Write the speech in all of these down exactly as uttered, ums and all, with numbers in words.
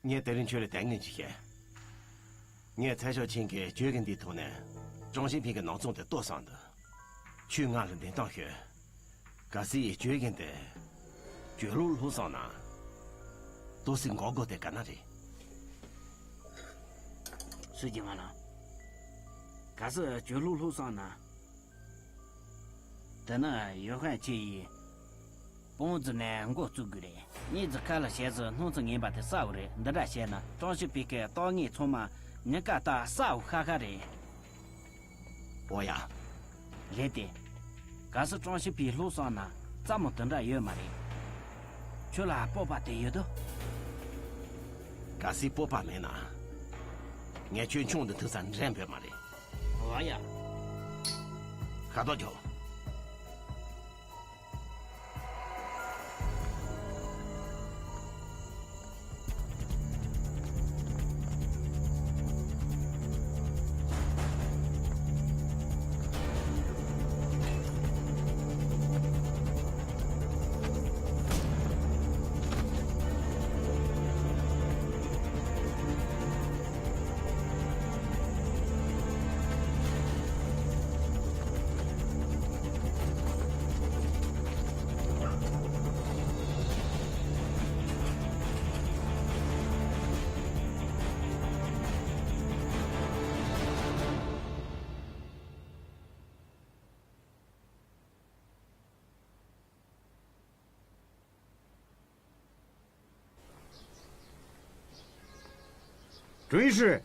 ངས་དེ་རིང་ཁྱོད་ལ་དེ་ངས་ཅིག་བཤད། ངས་ཚེ་ཤོག་ཆིང་གིས་བྱོས་ཀྱི་འདིའི་ཐོག་ནས་ཀྲང་ཤིན་ཕིང་གི་ནང་ཚོང་དེ་གཏོར་སོང་འདུག་ཁྱོས་ང་ལ་འདེམས་སྟངས་ཤོད། གལ་སྲིད་བྱོས་ཀྱི་འདི་བྱོས་ལུགས་ལྷུག་སོང་ན། ཏོག་ཙམ་འགོག་དགོས་དེ་ག་ན་རེད། སུ་ཅི་ང་ལ། གལ་སྲིད་བྱོས་ལུགས་ལྷུག་སོང་ན། དེ་ནི་ཡོ་ཧན་ཆེ་ཡིས་པོང་ཙི་ནས་འགོ་བཙུགས་དགོས་རེད། གཉིས་ཙི་ཁ་ལ་བྱས་ཙི་སྣུམ་ཚི་ངན་པ་དེ་ས་འུ་རེད། འདི་འདྲ་བྱས་ན་ཀྲང་ཤི་ཕི་ཁའི་ཏོག་ངེས་ཚང་མ་ཉི་ཀ་ཏ་ས་འུ་ཤ་ཤ་རེད། འོ་ཡ། རེད་དེ། གལ་སྲིད་ཀྲང་ཤི་ཕི་ལྷུག་སོང་ན་རྩ་མོ་དེ་འདྲ་ཡོད་མ་རེད། ཁྱོད་ལ་སྤོབས་པ་དེ་ཡོད་དོ། གལ་སྲིད་སྤོབས་པ་མེད་ན། ངས་ཁྱོད་མཆོང་དུ་ཐུག་ས་འདྲེན་འབོད་མ་རེད། འོ་ཡ། ཤ་ཏོག་ཅོ། ཀྲུའུ་ཡུན་ཧྲི།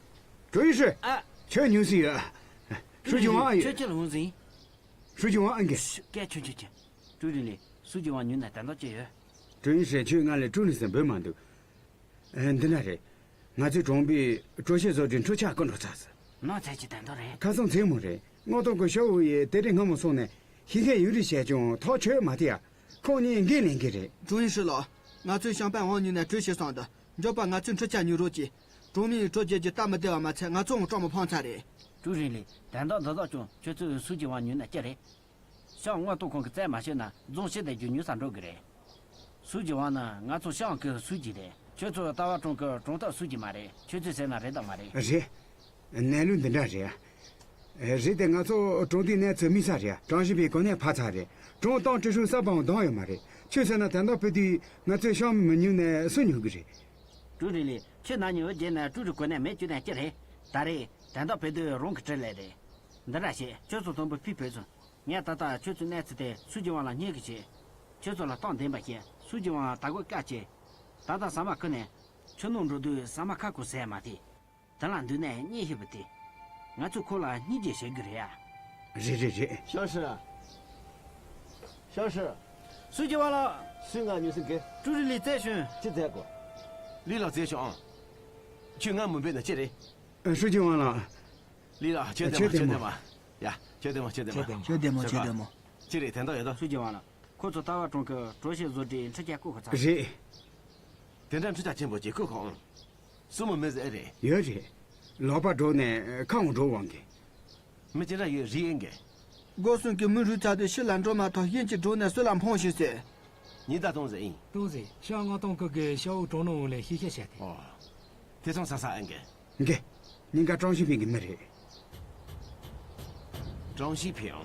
ཀྲུའུ་ཡུན་ཧྲི། ཨ། ཁྱོད་ཉུང་ཟིག་ཡོད། ཧྲུའུ་ཅི་ཝང་ཨ་ཡོད། ཁྱོད་ཅི་ལ་འོང་ཟིན། ཧྲུའུ་ཅི་ཝང་ཨ་འགས། སྐད་ཆུང་ཆུང་བྱས། ཀྲུའུ་རིན་ལི། སུའུ་ཅི་ཝང་ཉུང་ན་དོན་དག་ཅི་ཡོད། ཀྲུའུ་ཡུན་ཧྲི་ཁྱོད་ང་ལ་ཀྲུའུ་རིན་ཟེར་འབོད་མ་འདུག་ཨ། འདི་འདྲ་རེད། ང་ཚོའི་གྲོང་པའི་གྲོ་ཤིན་བཟོ་གྲྭའི་འཕྲུལ་ཆས་རྐུ་འགྲོ་ཚར་སོང་། ནོར་ཚད་ཀྱི་དོན་དག་རེད། ཁ་སང་མཚན་མོ་རེད། མངགས་གཏོང་གི་ཤོག་བུ་ཡིས་དེ་རིང་སྔ་མོ་སོང་ནས་ཤེས་མཁན་ཡོད་རེད་བཤད་ཀྱང་ཐག་ཆོད་མ་ཐེ་ཡ། ཁོང་གཉིས་འགན་ལེན་གི་རེད། ཀྲུའུ་ཡུན་ཧྲི་ལགས། ང་ཚོའི་ཤང་པན་ཝང་ཉུང་ནས་གྲོས་བྱས་སོང་འདུག་མགྱོགས་པ་ང་ཚོའི་འཕྲུལ་ཆས་ཉོ་རོགས་གྱིས། གྲོང་མིའི་གྲོ་རྒྱག་རྒྱུ་སྟབས་མི་བདེ་བ་མ་ཚད་ང་ཚོའང་སྤྲང་མོ་ཕོང་ཚར་རེད། ཀྲུའུ་རིན་ལི། དོན་དག་འདི་དག་ཀྱང་ཁྱོད་ཚོས་སུའུ་ཅི་ཝང་ཉུང་ན་ཅི་རེད། ཤང་མངགས་གཏོང་ཁང་གིས་བཙལ་མ་ཤེས་ན་རྫོང་ཕྱི་དེ་རྒྱུ་ཉུང་ས་འགྲོ་གི་རེད། སུའུ་ཅི་ཝང་ནི་ང་ཚོ་ཤང་གི་སུའུ་ཅི་རེད། ཁྱོད་ཚོ་ལྟ་བ་གྲོང་གི་གྲོང་སྟོད་སུའུ་ཅི་མ་རེད། ཁྱོད་ཚོས་ཟེར་ན་རེད་དམ་མ་རེད། རེད། གནས་ལུགས་འདི་འདྲ་རེད། རེད་དེ་ང་ཚོ་གྲོང་སྡེའི་གནས་ཚུལ་དམིགས་བསལ་རེད། ཀྲང་ཞི་པའི་གོ་གནས་ཕར་ཚར་རེད། གྲོང་ཏང་ཀྲི་ཧྲུའུ་གསར་པའང་བདམས་ཡོད་མ་རེད། ཁྱོད་ཟེར་ན་དོན་དག་ཕུད་དུས་ང་ཚོའི་ཤང་མི་ཉུང་ནས་སུ་ཉོ་གི་རེད། ཀྲུའུ་རིན་ལི། ཁྱོད་ན་ཉོ་རྒྱུ་ན་ཀྲུའུ་རིན་གོ་གནས་མེད་རྒྱུ་ན་ཅི་རེད། ད་རེས་དོན་དག་ཕུད་དུས་རང་གི་ཀྲི་ལས་རེད། འདི་འདྲ་བྱེད། ཁྱོད་ཚོ་དང་པོ་ཕུད་ཕུད་སོང་། ངས་ད་ལྟ་ཁྱོད་ཚོའི་གནས་ཚུལ་དེ་སུའུ་ཅི་ཝང་ལ་སྙན་གི་བྱེད། ཁྱོད་ཚོ་ལ་སྟངས་བདེན་པ་བཤད། སུའུ་ཅི་ཝང་ད་གོ་བཀའ་བྱེད། ད་ལྟ་ཟ་མ་ཁུར་ནས་ཁྱོད་ནང་འགྲོ་དུས་ཟ་མ་ཁ་ཁུར་ཟས་མ་ཐེ། དེ་ལ་འདུག་ནས་གཉིད་ཤི་བ་དེ། ང་ཚོས་ཁོ་ལ་སྙིང་རྗེ་བྱེད་གི་རེད་ཨ། རེད་རེད་རེད། ཞའོ་ཧྲི། ཞའོ་ཧྲི། སུའུ་ཅི་ཝང་ལགས། སུས་ང་ཉོས་ཟིན་གི། ཀྲུའུ་རིན་ལིས་བཙལ་བྱུང་། ཅི་བཙལ་གོ། ལི་ལགས་བཙལ་བྱུང་ཨང་། ཁྱོད་ང་མི་འབོད་ན་ཅི་རེད། ཨ། སུའུ་ཅི་ཝང་ལགས། ལི་ལགས་ཁྱོད་བདེ་མོ་ཁྱོད་བདེ་མོ། ཡ། ཁྱོད་བདེ་མོ་ཁྱོད་བདེ་མོ། ཁྱོད་བདེ་མོ་ཁྱོད་བདེ་མོ། ཅི་རེད་དོན་དག་ཡོད་དོ། སུའུ་ཅི་ཝང་ལགས། ཁོ་ཚོ་ལྟ་བ་གྲོང་གི་གྲོ་ཞིབ་བཟོ་གྲྭའི་འཕྲུལ་ཆས་རྐུ་ཁོ་ཚར། རེད། དེ་འདྲ་འཕྲུལ་ཆས་ཆེན་པོ་ཅིག་རྐུ་ཁོ་ཨང་། སྲུ་མོ་མི་ཟེར་རེད། ཡོད་རེད། ལག་པ་འགྲོགས་ནས་ཁ་འོང་འགྲོ་དབང་གི། མི་ཅི་འདྲ་ཡོད་རེད་ཨང་གི། སྒོ་གསུམ་གྱི་མི་རུལ་ཚར་དུས་ཕྱི་ལ་འགྲོ་མ་ཐག་གཞན་གྱིས་འགྲོགས་ནས་སུ་ལ་འཕངས་ཤིག་ཟེར། ཉི་ཟླ་གཏོང་ཟེར་ཨིན། གཏོང་ཟེར། ཤང་མངགས་གཏོང་ཁང་གི་ཤ་འུ་གྲོང་ནང་འོང་ལས་ཤེས་བྱ་བྱས་ཏེ། ཨོ། དེ་ཚང་ས་ས་ཨང་གི། འགའ། ཉིན་ག་ཀྲང་ཞི་ཕིང་གི་མི་རེད། ཀྲང་ཞི་ཕིང་།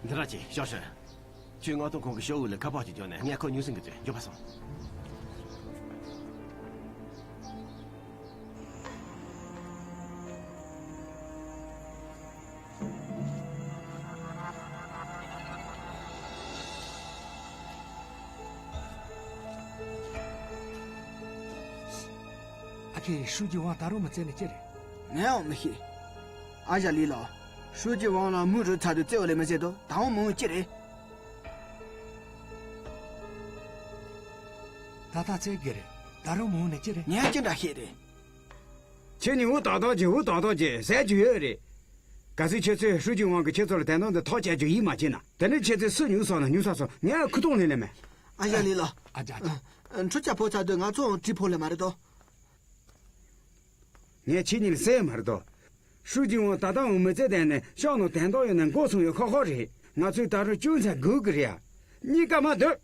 འདི་ར་ཅི་ཤོག་ཤོག་ཁྱོད་མངགས་གཏོང་ཁང་གི་ཤ་འུ་ལ་ཁ་པར་ཅིག་རྒྱོབ་ནས་ངས་ཁོ་ཉུང་སེང་གི་ཚོད་མགྱོགས་པ་སོང་། ཨ་ཁེ། ཧྲུའུ་ཅི་ཝང་ད་རུང་མི་བཙལ་ནི་ཅི་རེད། ངའང་མི་ཤེས། ཨ་ཞང་ལི་ལགས། ཧྲུའུ་ཅི་ཝང་ལ་མི་རུལ་ཚར་དུས་བཙལ་བ་ལས་མི་བཙལ་དོ། ད་འོང་མི་འོང་ཅི་རེད། ད་ལྟ་བཙལ་གི་རེད། ད་རུང་མི་འོང་ནི་ཅི་རེད། ངས་ཅི་འདྲ་ཤེས་རེད། ཁྱེད་གཉིས་འུ་ཏག་ཏག་བྱེད། འུ་ཏག་ཏག་བྱེད། ཟས་རྒྱུ་ཡོད་རེད། གལ་སྲིད་ཁྱེད་ཚོས་ཧྲུའུ་ཅི་ཝང་གིས་ཁྱེད་ཚོ་ལ་དོན་དག་འདི་ཐག་བཅད་རྒྱུ་ཡིད་མ་ཆེས་ན། དེ་ནས་ཁྱེད་ཚོས་སུ་ཉུང་སོང་ན་ཉུང་ས་སོང་། ངས་ཁུ་ཐོག་ལེན་ལེ་མེད། ཨ་ཞང་ལི་ལགས། ཨ་ཅག་ཨ་ཅག་འཕྲུལ་ཆས་ཕོག་ཚར་དུས་ང་ཚོའང་གྲི་ཕོག་ལེ་མ་རེད་དོ། ངས་ཁྱེད་གཉིས་ལ་ཟེར་མ་རེད་དོ། ཧྲུའུ་ཅི་ཝང་ད་ལྟའང་མི་ཚེ་བསྡད་ནས་ཤང་ནང་དོན་དག་ཡོད་ན་འགོ་སོང་ཡོད་ཁག་ཁག་རེད། ང་ཚོས་ད་རུང་ཅུང་ཟད་སྒུག་གི་རེད་ཡ། གཉིས་ཀ་མ་སྡོད།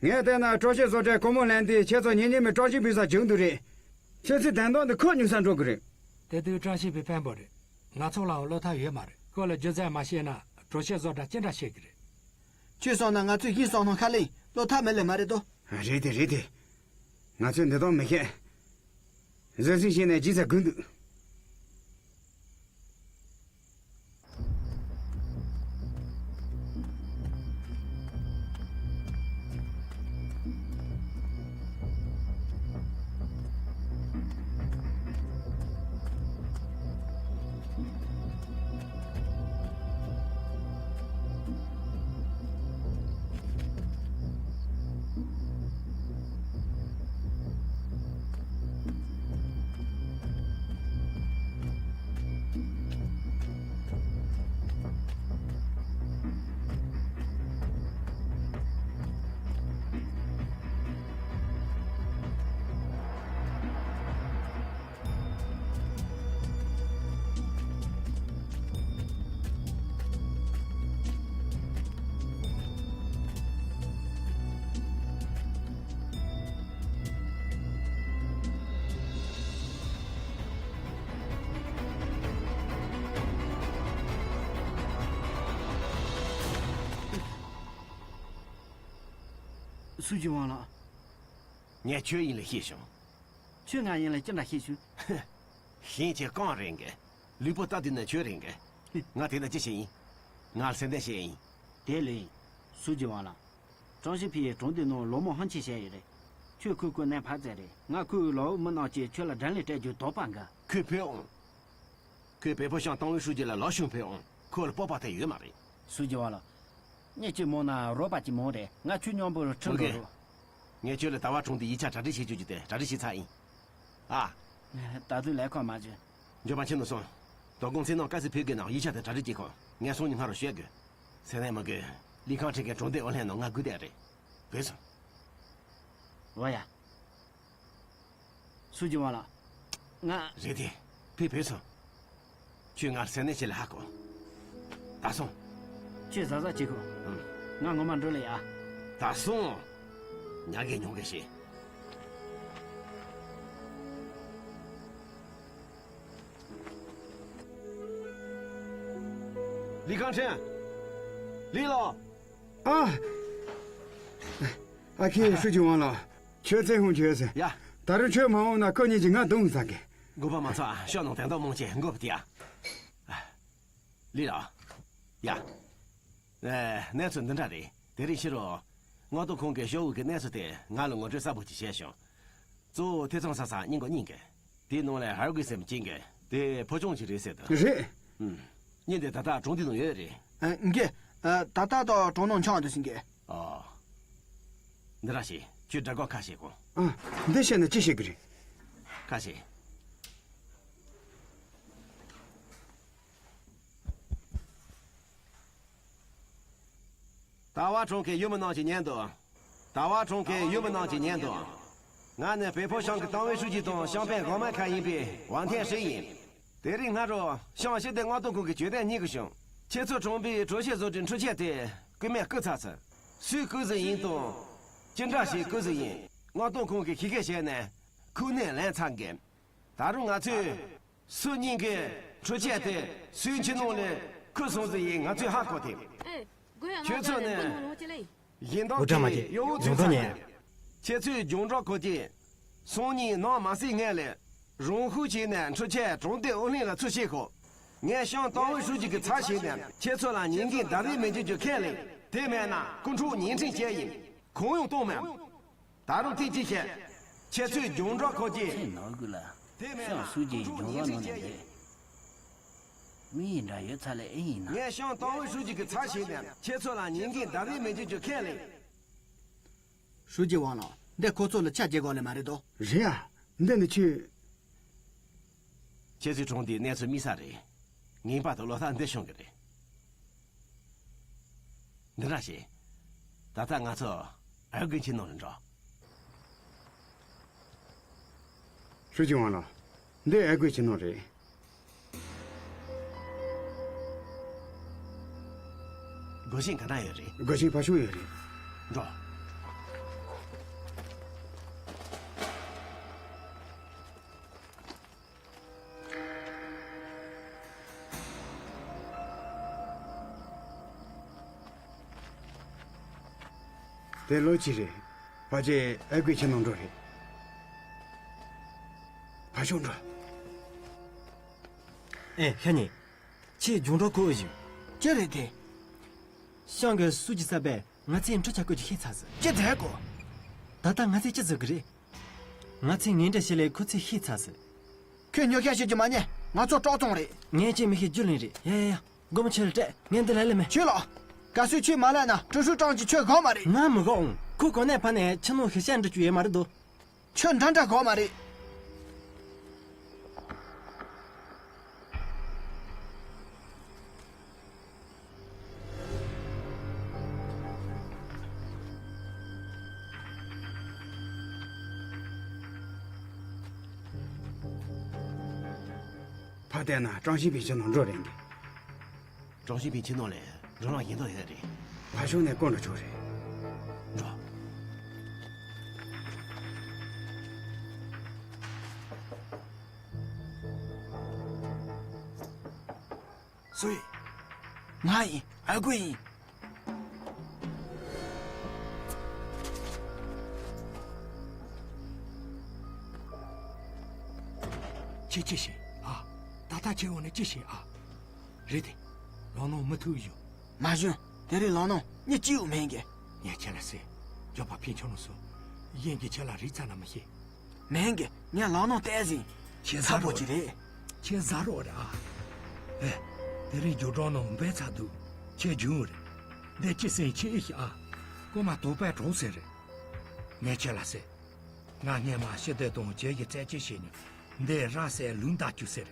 ངས་བལྟས་ན་སྤྲོ་ཤེས་བཟོ་གྲྭའི་སྒོར་མོ་ལེན་དུས་ཁྱེད་ཚོ་ཉིན་རྗེས་མའི་བཀྲ་ཤིས་འབུལ་ས་བྱུང་འདུག་རེད། ཁྱེད་ཚོས་དོན་དག་འདི་ཁོ་ཉུང་ས་འགྲོ་གི་རེད། དེ་དུས་བཀྲ་ཤིས་པའི་དཔོན་པོ་རེད། ང་ཚོ་ལའང་བློ་ཐག་ཡོད་མ་རེད། ཁོ་ལ་རྒྱུ་མཚན་མ་བཤད་ན་སྤྲོ་ཤེས་བཟོ་གྲྭ་ཅི་འདྲ་བཤད་གི་རེད། ཁྱོད་སོང་ན་ང་ཚོས་ཤིང་བསགས་སྣང་ཁ་ལེན་བློ་ཐག་མི་ལེན་མ་རེད་དོ། རེད་དེ་རེད་དེ། ང་ཚོས་འདི་དག་མི་ཤེས། བཟོད་བསྲན་བྱས་ནས་རྗེས་ས་དགོས་འདུག་སུ་ཅི་ཝང་ལགས། ངས་ཁྱོད་ཡིན་ལ་ཤེས་བྱུང་། ཁྱོད་ང་ཡིན་ལ་ཅི་འདྲ་ཤེས་བྱུང་། ཞིང་ཁྱེད་གང་རེད་གི། ལུས་པོ་སྟབས་བདེ་ན་ཁྱོད་རེད་གི། ང་དེ་ལ་ཅི་བྱེད་ཡིན། ང་ལ་སེམས་ཁྲལ་བྱེད་ཡིན། དེ་ལས། སུ་ཅི་ཝང་ལགས། ཀྲང་ཞི་ཕིའི་གྲོང་སྡེ་ནང་ལོ་མང་ཧང་ཆེ་བྱས་ཡོད་རེད། ཁྱོད་ཁོའི་སྐུ་ན་ཕར་ཙམ་རེད། ང་ཁོའི་ལོ་འུ་མི་རྣམས་ཀྱིས་ཁྱོད་ལ་དགྲ་ལན་སྤྲད་རྒྱུ་དོགས་པ་འགའ། ཁོས་ཕེབས་འོང་། ཁོས་བལ་པོ་ཤང་ཏང་ཝེ་ཧྲུའུ་ཅི་ལ་ལག་ཤུབས་ཕུལ་འོང་། ཁོ་ལ་སྤོབས་པ་དེ་ཡོད་མ་རེད། སུ་ཅི་ཝང་ལགས། མྱི་གཅིག་མང་ན་རོགས་པ་གཅིག་མང་རེད། ང་ཁྱོད་མཉམ་པོར་ཁྲིད་འགྲོ་རོགས། ངས་ཁྱོད་ལ་ཟླ་བ་གྲོང་སྡེའི་ཡིག་ཆ་གྲ་སྒྲིག་བྱེད་རྒྱུ་ཅིག་དེ་གྲ་སྒྲིག་བྱས་ཚར་ཡིན། ཨ། ད་དུང་ལས་ཁག་མ་བྱོས། འགྱོད་པ་ཆེ་ནོ་སོང་། དོ་དགོང་ཚེ་ནང་དཀའ་སེ་ཕེབས་དགོས་ནའང་ཡིག་ཆ་དེ་གྲ་སྒྲིག་བྱེད་ཁོ། ངས་སང་ཉིན་སྔ་རུ་བཤད་དགོས། ཟེར་ནས་མི་དགོས། ལི་ཁང་ཁྲིན་གྱི་གྲོང་སྡེ་ཨོ་ལྷན་ནང་ང་སྒུག་བསྡད་རེད། བུད་སོང་། འོ་ཡ། སུ་ཅི་ཝང་ལགས། ང་། རེད་དེ། ཕེབས་ཕེབས་སོང་། ཁྱོད་ང་ལ་སེམས་ནད་བྱེད་ལ་ཧ་གོ། ད་སོང་། ཁྱོད་གཟབ་གཟབ་བྱེད་དགོས། ཨང་། ང་ངོ་མ་འགྲོ་ལ་ཡ། ད་སོང་། ཉག་གེ་ཉོག་གེ་བྱེད། ལི་ཁང་ཁྲིན། ལི་ལོ། ཨ། ཨ་ཁེ་ཧྲུའུ་ཅི་ཝང་ལགས། ཁྱོད་བཙན་ཧུང་ཁྱོད་ཟེར། ཡ། ད་རུང་ཁྱོད་མ་འོང་ན་ཁོ་གཉིས་ཀྱིས་ང་རྡུང་ཟ་གི། འགོ་པ་མ་ཚོགས་ཤོག་ནང་དན་རྟགས་མང་ཆེ་འགོ་བུད་ཡ། ལི་ལགས། ཡ། ཨེ། གནས་ཚུལ་འདི་འདྲ་རེད། དེ་རིང་ཕྱི་དྲོ། མངགས་གཏོང་ཁང་གི་ཤོག་བུ་གི་གནས་ཚུལ་དེ་ང་ལ་ངོ་སྤྲོད་གསལ་པོ་ཅིག་བྱས་བྱུང་། གཙོ་བོ་ཐེ་ཚོམ་ཟ་ས་རྙིང་གོ་རྙིང་གི། དེའི་ནང་ལ་ཧར་གོས་སེམས་ཅན་གི། དེ་ཕོ་ཆུང་ཅིག་རེད་ཟེར་འདུག་རེད། ཨུམ། མྱི་འདི་ད་ལྟ་གྲོང་སྡེ་ནང་ཡོད་རེད། ཨ། འགི། ཨ། ད་ལྟ་ད་གྲོང་ནང་འཁྱམས་འདུག་ཟིན་གི། ཨོ། འདི་ར་ཞིག་ཁྱོད་དགྲ་སྒོ་ཁ་ཤེས་གོ། ཨ། འདི་བཤད་ན་ཅི་བཤད་གི་རེད། ཁ་ཤེས། ཟླ་བ་གྲོང་ཁྱེར་ཡུལ་མི་རྣམས་ཀྱིས་ཉན་འདུག་ཟླ་བ་གྲོང་ཁྱེར་ཡུལ་མི་རྣམས་ཀྱིས་ཉན་འདུག་ང་ནི་བལ་པོ་ཤང་གི་ཏང་ཝེ་ཧྲུའུ་ཅི་དང་ཤང་པན་གོང་མ་ཁ་ཡིན་པའི་ཝང་ཐན་ཧྲི་ཡིན། དེ་རིང་སྔ་དྲོ་ཤང་སྤྱི་བདེ་མངགས་གཏོང་ཁང་གི་བྱེད་གཏེ་རྙེད་གི་བྱུང་། ཁྱེད་ཚོའི་གྲོང་པའི་གྲོ་ཞིབ་བཟོ་གྲྭའི་འཕྲུལ་ཆས་དེ་རྐུན་མས་རྐུ་ཚར་ཚར། སུས་རྐུ་ཟིན་ཡིན་དང་། ཅི་འདྲ་ཞིག་རྐུ་ཟིན་ཡིན། མངགས་གཏོང་ཁང་གིས་ཤེས་ཀྱི་བྱས་ནས་ཁུངས་སྣེ་ལེན་ཚར་གི། ད་རུང་ང་ཚོས། སུ་གཉིས་ཀྱིས་འཕྲུལ་ཆས་དེ་སུའི་ཁྱིམ་ནང་ལས་ཁུར་སོང་ཟིན་ཡིན་ང་ཚོས་ཧ་གོ་ཐེངས། ཁྱོད་ཚོ་ནི་ཡིན་མདོག་གིས་ཡོང་འུ་ཚོའི་ཚ་ནས། ཁྱེད་ཚོས་རྒྱང་བསྒྲགས་ཁོ་ཀྱིས་སང་ཉིན་ནངས་མ་སྲིད་སྔོན་ལས་རང་ཤུགས་བྱས་ནས་འཕྲུལ་ཆས་གྲོང་སྡེ་ཨུ་ལྷན་ལ་ཚུར་བཤད་ཤོག་ངས་ཤང་ཏང་ཝེ་ཧྲུའུ་ཅི་གི་ཚབ་བྱས་ནས་ཁྱེད་ཚོ་ལ་ཉེས་འགན་ལྡབ་རིམ་མི་འཇུག་རྒྱུ་ཁས་ལེན། དེ་མེད་ན་རྐུ་འཕྲོག་ཉེས་ཁྲིམས་བཅད་ཡིན། གང་ཡང་གཏོང་མེད། ད་རུང་ཐེངས་གཅིག་བཤད། ཁྱེད་ཚོས་རྒྱང་བསྒྲགས་ཁོ་ཀྱིས། ཁྱེད་ནོར་དགོས་ལ། དེ་མེད་ན་ཤང་སུ་ཅིའི་རྒྱང་བསྒྲགས་ནང་ནས་རེད། མི་ཡི་འདྲ་ཡོད་ཚ་ལས་ཨེ་ཡིན་ན། ངས་ཤང་ཏང་ཝེ་ཧྲུའུ་ཅི་གི་ཚབ་བྱས་ནས་ཁྱེད་ཚོ་ལ་ཉེས་འགན་ལྡབ་རིམ་མི་འཇུག་རྒྱུ་ཁས་ལེན། ཧྲུའུ་ཅི་ཝང་ལགས། འདི་ཁོ་ཚོ་ལ་ཆ་བརྒྱབ་དགོས་ལེ་མ་རེད་དོ། རེད་ཨ། འདི་ནི་ཁྱོད། ཁྱེད་ཚོའི་གྲོང་སྡེའི་གནས་ཚུལ་དམིགས་བསལ་རེད། ངེས་པར་དུ་བློ་ཐག་འདི་ཤོང་གི་རེད། འདི་འདྲ་བྱེད། ད་ལྟ་ང་ཚོ་ཨར་དགུན་ཁྱིམ་ནང་ལ་འགྲོ། ཧྲུའུ་ཅི་ཝང་ལགས། འདི་ཨ་ཁུའི་ཁྱིམ་ནང་རེད། སྒོ་ཤིང་ག་ན་ཡོད་རེད། སྒོ་ཤིང་ཕ་ཤོང་ཡོད་རེད། འགྲོ། དེ་ལོ་གཅིག་རེད། ཕལ་ཆེར་ཨ་ཁུའི་ཁྱིམ་ནང་འགྲོ་རེད། ཕ་ཤོང་འགྲོ། ཨེ་ཤ་ཉེ། ཁྱེད་རྒྱུན་གྲོགས་ཁོ་བོ་ཞིག་ཅི་རེད་དེ། ཤང་གི་སུ་ཅི་ས་པས་ང་ཚོས་འཕྲུལ་ཆས་བཀོལ་རྒྱུ་ཤེས་ཚར་སོང་། ཅི་བྱེད་དགོས། ད་ལྟ་ང་ཚོས་ཅི་བཟོ་གི་རེད། ང་ཚོས་ངན་འབྲེལ་བྱེད་ལས་ཁོ་ཚོས་ཤེས་ཚར་སོང་། ཁོས་ཉོ་ཤ་བྱེད་རྒྱུ་མ་ཉན། ང་ཚོ་གྲོགས་ཚོང་རེད། ངས་ཅི་མི་ཤེས་རྒྱུ་ལན་རེད། ཡ་ཡ་ཡ། སྒོར་མོ་ཁྱོད་ལ་སྤྲད། ངས་འདི་ལས་ལས་མེད། ཁྱོད་ལ། གལ་སྲིད་ཁྱོད་མ་ལས་ན་ཀྲུའུ་ཧྲུའུ་ཀྲང་གིས་ཁྱོད་དགོངས་མ་རེད། ང་མི་དགོངས། ཁོ་གོ་གནས་ཕར་ནས་ཁྱི་ནོར་ཤི་ཤ་འདྲི་རྒྱུ་ཡོད་མ་རེད་དོ། ཁྱོད་འདྲ་འདྲ་དགོས་མ་རེད། ཕར་བལྟས་ན་ཀྲང་ཤིན་པའི་ཁྱིམ་ནང་འགྲོ་རན་གི། ཀྲང་ཤིན་པའི་ཁྱིམ་ནང་ལ་འགྲོ་ལམ་གཞན་དག་ཡོད་རེད། ཕ་ཤོང་ནས་བསྐོར་འགྲོ་ཆོག་རེད། འགྲོ། སུ་ཡིན། ང་ཡིན། ཨ་ཁུ་ཡིན། ཁྱེད་ཅི་བྱེད་ཨ། ད་ལྟ་ཁྱེད་འོང་ནས་ཅི་བྱེད་ཨ། རེད་དེ། ལམ་ནང་མི་ཐུག་ཡོད། མ་བྱུང་། དེ་རིང་ལམ་ནང་མི་གཅིག་ཡང་མེད་གི། ངས་ཁྱེད་ལ་ཟེར། མགྱོགས་པ་ཕན་ཆུང་ནང་སོང་། གཞན་གྱིས་ཁྱེད་ལ་རིག་ཚར་ན་མི་ཤེས། མེད་གི། ངས་ལམ་ནང་བལྟས་ཟིན། ཁྱེད་ཚ་པོ་ཅིག་རེད། ཁྱེད་ཟ་རོགས་རེད་ཨ། ཨེ། དེ་རིང་རྒྱུགས་སྦྲང་ནང་འབོད་ཚར་འདུག་ཁྱེད་རྒྱུགས་རེད། འདི་ཅི་ཟིན་ཁྱེད་ཨེ་ཤེས་ཨ། རྐུན་མ་དོག་པས་གྲོགས་ཟེར་རེད། ངས་ཁྱེད་ལ་ཟེར། ང་སྔས་མ་ཤི་དེ་དང་ཁྱེད་ཀྱི་རྩད་གཅོད་བྱས་ནས་འདི་ར་སའི་ལུང་བདའ་རྒྱུ་ཟེར།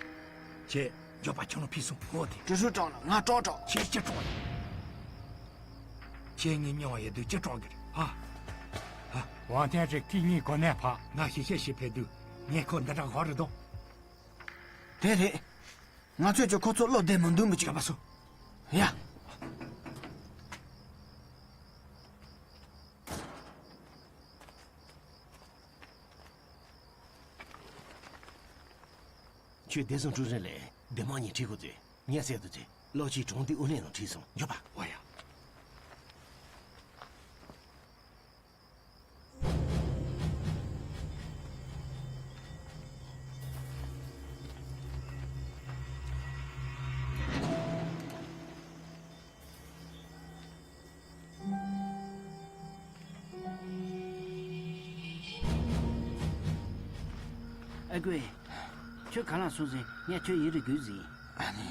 ཁྱེད་མགྱོགས་པ་ཁྱོད་ལ་ཕུལ་སོང་ཧོ་དེ། ཀྲུའུ་ཧྲུའུ་ཀྲང་ལ་ང་སྐྲག་སྐྲག་ཁྱེད་ཅི་སྐྲག་ཡིན། ཁྱེད་ངའི་མྱིང་ཡོད་དུས་ཅི་སྐྲག་གི་རེད་ཨ། ཨ། ཝང་ཐན་རེ་ཀི་གཉིས་གོ་གནས་ཕ། ང་ཤི་ཤེས་ཤི་ཕེབས་དུས་ངས་ཁོ་འདི་འདྲ་གོ་རེད་དོ། དེ་རེད། ང་ཚོས་ཀྱང་ཁོ་ཚོ་བློ་བདེ་མི་འདུག་མི་བྱེད་པ་སོ། ཡ། ཁྱོད་བདེ་སྲུང་ཀྲུའུ་རེན་ལས་བདེ་དམངས་གཉིས་ཁྲིད་དགོས་ཚེ་ངས་གསལ་དུ་བྱས། ལོ་ཆིག་གྲོང་སྡེའི་ཨུ་ལྷན་ནང་ཁྲིད་སོང་། མགྱོགས་པ། འོ་ཡ། ཨ་ཁུ། ཁྱོད་ག་ལ་སོང་ཟིན། ངས་ཁྱོད་ཡིན་རུ་དགོས་ཟིན། ཨ་ནི།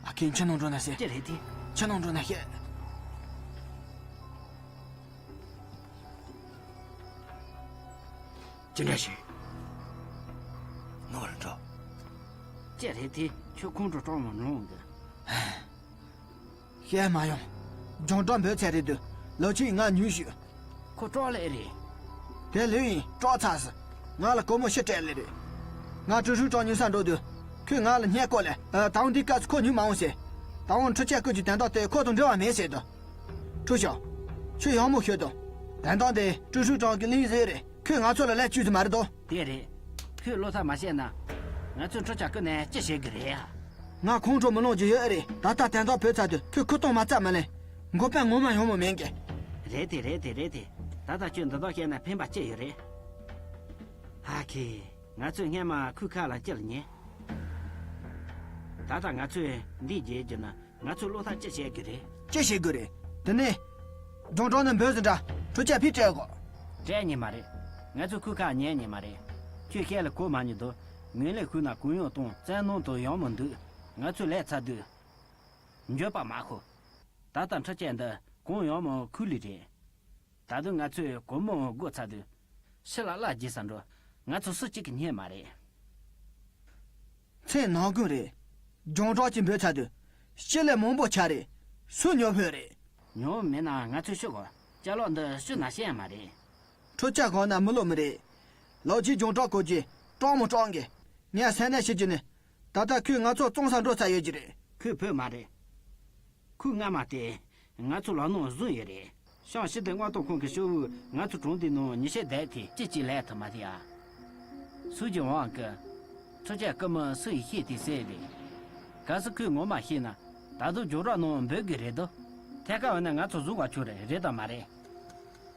ཨ་ཁུ་ཁྱི་ནང་འགྲོ་ན་ཟེར། ཅི་རེད་དེ། ཁྱི་ནང་འགྲོ་ན་ཤེས། ཅི་འདྲ་ཞིག་ནོར་འགྲོ། ཅི་རེད་དེ། ཁྱོད་ཁོང་ཁྲོ་སྐྲག་མ་ནོར་འདི། བཤད་མ་ཡོང་། རྒྱང་བསྒྲགས་འབོད་ཚར་རེད་འདུག་ལོ་ཆིག་ང་ཉུལ་ཞུ། ཁོ་སྐྲག་ལེ་རེད། དེ་ལོས་ཡིན། སྐྲག་ཚར་སི། ང་ལ་སྒོར་མོ་ཕྱི་སྤྲད་ལེ་རེད། ང་ཀྲུའུ་ཧྲུའུ་ཀྲང་ཉུལ་ས་འགྲོ་དུས། ཁོས་ང་ལ་སྙད་བཀོད་ལེ། ཨ། ད་འོང་འདི་སྐབས་སུ་ཁོ་ཉུལ་མ་འོང་ཟེར། ད་འོང་འཕྲུལ་ཆས་བཀོལ་རྒྱུ་དོན་དག་དེ་ཁོ་དང་འབྲེལ་བ་མེད་ཟེར་འདུག་ཁྲུའུ་ཞའོ། ཁྱོད་ཡག་མོ་ཤོད་དང་། དོན་དག་འདི་ཀྲུའུ་ཧྲུའུ་ཀྲང་གི་གླིང་ཟེར་རེད། ཁོས་ང་ཚོ་ལ་ལན་བཅོལ་རྒྱུ་མ་རེད་དོ། དེ་རེད། ཁོས་བློ་ཐག་མ་བཅད་ན། ང་ཚོས་འཕྲུལ་ཆས་བཀོལ་ནས་ཅི་བྱེད་གི་རེད་ཡ། ང་ཁོང་ཁྲོ་མི་ལངས་རྒྱུ་ཡོད་རེད། ད་ལྟ་དོན་དག་བོད་ཚ་དུས་ཁོས་ཁུ་སྟོང་མ་རྩ་མི་ལེན། མགོ་པས་ངོ་མ་ཡོང་མོ་མེད་གི། རེད་དེ་རེད་དེ་རེད་དེ། ད་ལྟ་ཁྱོད་འདི་དག་བཤད་ན་ཕན་པ་ཅི་ཡོད་རེད། ཧ་ཁེ། ང་ཚོས་སྔས་མ་ཁོའི་ཁ་ལ་ཅི་ལ་ཉན། ད་ལྟ་ང་ཚོས་འདི་བརྗེད་རྒྱུ་ན། ང་ཚོས་བློ་ཐག་ཅི་བྱེད་དགོས་རེད། ཅི་བྱེད་དགོས་རེད། དེ་ནས། རྒྱང་བསྒྲགས་ནས་འབོད་ཟིན་འདྲ། འཕྲུལ་ཆས་ཕར་སྤྲད་དགོས། སྤྲད་ཉན་མ་རེད། ང་ཚོས་ཁོའི་ཁ་ཉན་ཉན་མ་རེད། ཁྱོད་བཤད་ལ་གོ་མ་མྱོང་དོ། ངོས་ལེན་ཞུས་ན་གུ་ཡངས་དང་བཙན་གནོན་དང་ཡག་མོ་འདུག་ང་ཚོས་ལས་ཚར་དུས། འགྱོད་པ་མ་ཁོ། ད་ལྟ་འཕྲུལ་ཆས་འདི་གུ་ཡངས་མོ་ཁོ་ལས་རེད། ད་དུང་ང་ཚོས་གོར་མོ་བགོ་ཚར་དུས། ཕྱི་ལ་གླ་རྒྱག་ས་འགྲོ། ང་ཚོ་སུ་གཅིག་གིས་རྙེད་མ་རེད། མཚན་ནང་ཁུལ་རེད། རྒྱང་བསྒྲགས་ཀྱིས་འབོད་ཚར་དུས། སྤྱི་ལེ་མང་པོ་ཆགས་རེད། སུ་ཉོ་ཕོད་རེད། ཉོ་མེད་ན་ང་ཚོས་ཤོད་དགོས། ཅ་ལག་འདི་ཤུལ་ན་ཤེས་ཡ་མ་རེད། འཕྲུལ་ཆས་གང་ན་མི་ལོ་མི་རེད། ལོ་ཆིག་རྒྱང་བསྒྲགས་བཀོལ་རྒྱུ། སྐྲག་མོ་སྐྲག་གི། ངས་སེམས་ནད་བྱེད་ཀྱི་ནི། ད་ལྟ་ཁོས་ང་ཚོ་བཙོང་ས་འགྲོ་ཚར་ཡོད་ཀྱི་རེད། ཁོས་བོས་མ་རེད། ཁོས་སྔ་མ་དེ་ང་ཚོ་ལག་ནང་བཟུང་ཡོད་རེད། ཤང་སྤྱི་བདེ་མངགས་གཏོང་ཁང་གི་ཤོག་བུ་ང་ཚོ་གྲོང་སྡེའི་ནང་ཉི་ཤུ་བསྡད་དེ་ཅི་ཅི་ལས་ཐུབ་མ་རེད་ཨ། སུའུ་ཅིན་ཝང་གི་འཕྲུལ་ཆས་རྐུ་མི་སུ་ཡིན་ཤེས་དེ་གསལ་རེད། གལ་སྲིད་ཁོས་ངོ་མ་ཤེས་ན་ད་དུང་རྒྱུགས་རོགས་ནང་འབོད་གི་རེད་དོ། ཐད་ཀར་འོ་ན་ང་ཚོ་བཟུང་བ་ཆོག་རེད་རེད་དམ་མ་རེད།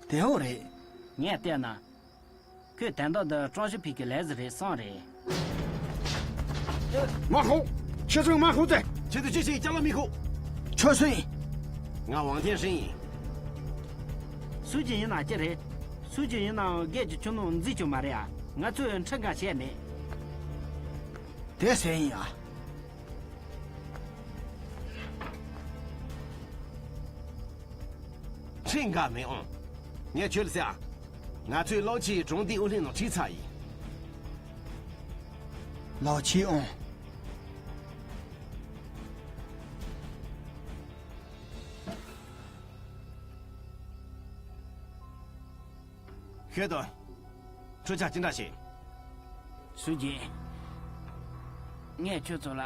དེ་འོ་རེད། ངས་བལྟས་ན། ཁོས་དོན་དག་འདི་ཀྲང་ཞི་ཕིང་གི་ལས་ཟིག་རེད་བསམ་རེད། མ་ཁོ། ཁྱེད་ཚོས་མ་ཁོ་ཚེ། ཁྱེད་ཚོས་ཅི་ཞིག་ཅ་ལག་མི་ཁོ། ཁྱོད་སུ་ཡིན། ང་ཝང་ཐེན་ཧྲིན་ཡིན། སུའུ་ཅིན་ཡིན་ན་ཅི་རེད། སུའུ་ཅིན་ཡིན་ནའང་སྒེར་གྱི་ཁྱིམ་ནང་འཛུལ་རྒྱུ་མ་རེད་ཨ། ང་ཚོས་འཁྲིམས་འགལ་བྱས་མེད། དེ་སུ་ཡིན་ཨ། ཁྲིམས་འགལ་མི་འོང་། ངས་ཁྱོད་ལ་ཟེར་ཨ། ང་ཚོས་ལའོ་ཆི་ཡི་གྲོང་སྡེའི་ཨུ་ལྷན་ནང་ཁྲིད་ཚར་ཡིན། ལའོ་ཆི་འོང་། ཤོད་དོ། འཕྲུལ་ཆས་ཅི་འདྲ་ཞིག་སུའུ་ཅིན། ངས་ཁྱོད་ཚོ་ལ་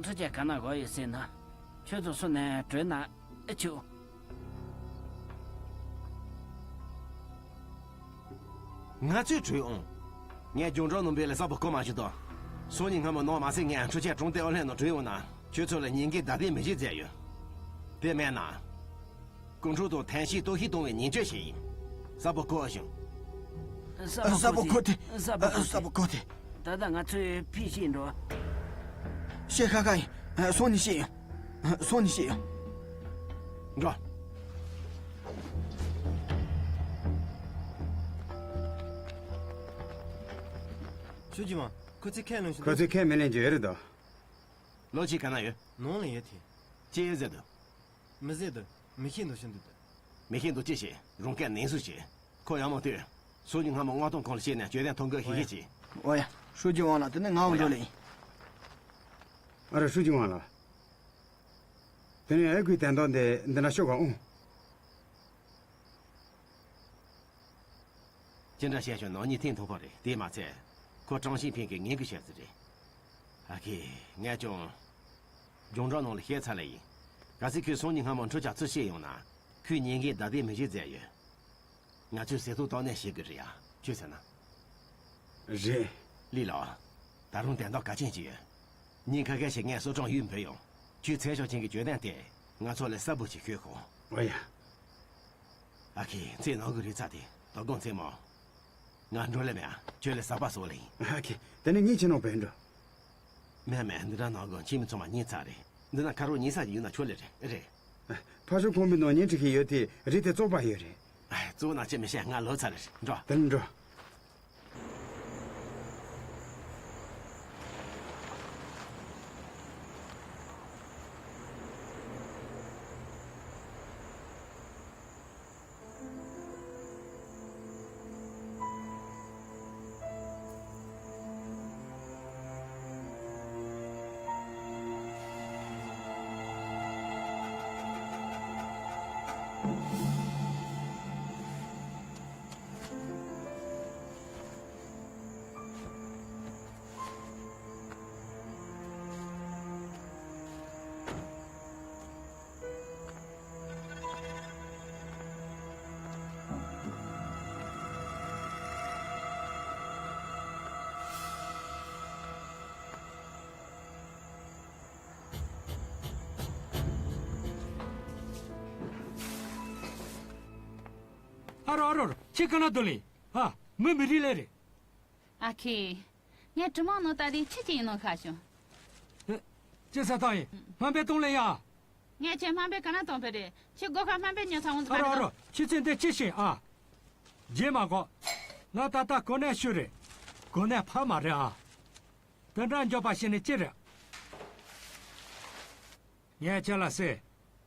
འཕྲུལ་ཆས་ག་ན་དགོས་ཡོད་ཟེར་ན། ཁྱོད་ཚོ་སུ་ནས་བྲོས་ན་ཨེ་ཆོག་ང་ཚོས་བྲོས་འོང་། ངས་རྒྱུགས་འབྲང་ནང་འབོད་ལ་གསལ་པོ་གོ་མ་བྱུང་དོ། སང་ཉིན་སྔ་མོ་ནང་མ་སེ་ངས་འཕྲུལ་ཆས་གྲོང་སྡེ་ཨུ་ལྷན་ནང་བྲོས་འོང་ན་ཁྱོད་ཚོ་ལ་ཉེས་འགེལ་བརྡ་དོན་མི་བྱེད་མཛད་ཡོད། དེ་མེད་ན། རྐུ་འཕྲོག་དང་ཐོན་སྐྱེད་གཏོར་བཤིག་གཏོང་བའི་ཉེས་བྱས་ཤིག་ཡིན། གསལ་པོ་གོ་བྱུང་། གསལ་པོ་གོ་ཐལ། གསལ་པོ་གོ་ཐལ། ད་ལྟ་ང་ཚོས་ཕུད་ཤིག་འགྲོ། ཤེས་ཁ་ཁ་ཡིན། སོང་ནས་ཤེས་ཡོང་། སོང་ནས་ཤེས་ཡོང་། འགྲོ། ཞུ་རྒྱུ་མ། ཁོ་ཚོས་ཁས་ལེན་ཞུ། ཁོ་ཚོས་ཁས་མི་ལེན་རྒྱུ་ཡོད་རེད་དོ། ལོ་ཆི་ག་ན་ཡོད། ནང་ལ་ཡོད་དེ། ཅི་ཡོད་ཟེར་དོ། མི་ཟེར་དོ། མི་ཤེས་འདུག་ཤེས་འདུག་དོ། མི་ཤེས་འདུག་ཅི་ཤེས་རང་སྐད་ནན་སུ་བྱེད། ཁོ་ཡག་མོ་ལྟོས། སང་ཉིན་སྔ་མོ་མངགས་གཏོང་ཁང་ལ་བཤད་ནས་བཅོས་ཐབས་མཐོང་གི་ཤེས་ཤེས་བྱེད། ཨོ་ཡ། ཧྲུའུ་ཅི་ཝང་ལགས་དེ་ནི་ང་འོ་འགྲོ་ཡ། ལེ་ཡིན། ཨ་རོ་ཧྲུའུ་ཅི་ཝང་ལགས། དེ་ནི་ཨ་ཁུའི་དན་ཐོག་འདི་འདི་འདྲ་ཤོག་ག་ཨང་། ཅི་འདྲ་བཤད་ཤོག་ནང་ཉིད་ཐེངས་ཐོག་པ་རེད་དེས་མ་ཚད། ཁོ་ཀྲང་ཞིན་ཕིང་གི་ངན་གི་བཤད་ཚུལ་རེད། ཨ་ཁེ། ངས་ཀྱང་། རྒྱུགས་འབྲང་ནང་ལ་བཤད་ཚར་ལེ་ཡིན། གལ་སྲིད་ཁོས་སང་ཉིན་སྔ་མོ་འཕྲུལ་ཆས་ཚུར་བཤད་ཡོང་ན། ཁོས་ཉེས་འགེལ་བརྡ་དོན་མི་བྱེད་མཛད་ཡོད། ང་ཚོས་ཟས་ཐོག་བཏང་ནས་བཤད་གི་རེད་ཡ། ཁྱོད་ཟེར་ན། རེད། ལི་ལགས། ད་རུང་དོན་དག་གལ་ཆེན་ཅིག་ཡོད། ཉིན་ཁ་ཤས་ཤིག་ངས་གསོ་སྦྱོང་ཡུལ་འབོད་ཡོང་། ཁྱོད་ཚེ་ཤོག་ཅན་གྱི་བརྗོད་དོན་དེ་ང་ཚོ་ལ་གསལ་པོ་ཞིག་ཤོད་ཤོག་ཨོ་ཡ། ཨ་ཁེ། ཚེ་ནང་གི་རིག་རྩལ་དེ་དོ་དགོང་མཚན་མོ། ང་འགྲོ་ལེ་མེད་ཨ། ཁྱོད་ལ་ཟག་པ་བཟོ་ལེ་ཡིན། ཨ་ཁེ། དེ་ནས་ངས་ཁྱེད་ནང་བོས་འགྲོ། མེད་མེད། འདི་འདྲ་ནང་གི་ཁྱིམ་མི་ཚང་མ་རྙེད་ཚར་རེད། འདི་ན་ཁ་རོག་ཉལ་ས་ཡོད་ན་ཆོག་ལེ་རེད། རེད། ཕ་ཤུལ་ཁང་པའི་ནང་ཉལ་ཁྲིད་ཀྱི་ཡོད་དེ་རི་དེ་བཙོག་པ་ཡོད་རེད། ཨ། བཙོག་ན་ཅི་མི་ཤེས། ང་ལོ་ཚར་རེད། འགྲོ། དེ་ནས་འགྲོ། ཨ་རོ་ཨ་རོ། ཁྱེད་ག་ན་དོ་ལེ། ཨ། མི་མི་རིགས་ལེ་རེད། ཨ་ཁེ། ངས་གྲུ་མང་ནང་ལྟ་དུས་ཁྱི་གཅིག་ཡིན་ནོ་ཤེས་བྱུང་། ཨེ། ཅི་ཟེར་བཏང་ཡིན། སྨན་པས་གཏོང་ལེ་ཡ། ངས་ཁྱེད་སྨན་པས་ག་ན་གཏོང་ཕེ་རེད། ཁྱི་སྒོ་ཁ་སྨན་པས་ཉོ་ཚ་འོང་ཚ་ཨ་རོ་ཨ་རོ། ཁྱི་ཚེ་འདི་ཅི་ཤེས་ཨ། རྗེས་མ་གོ། ང་ད་ལྟ་གོ་གནས་ཤོར་རེད། གོ་གནས་ཕ་མ་རེད་ཨ། དེ་འདྲ་འཇོག་པ་ཞིག་ནི་ཅི་རེད། ངས་ཁྱེད་ལ་ཟེར།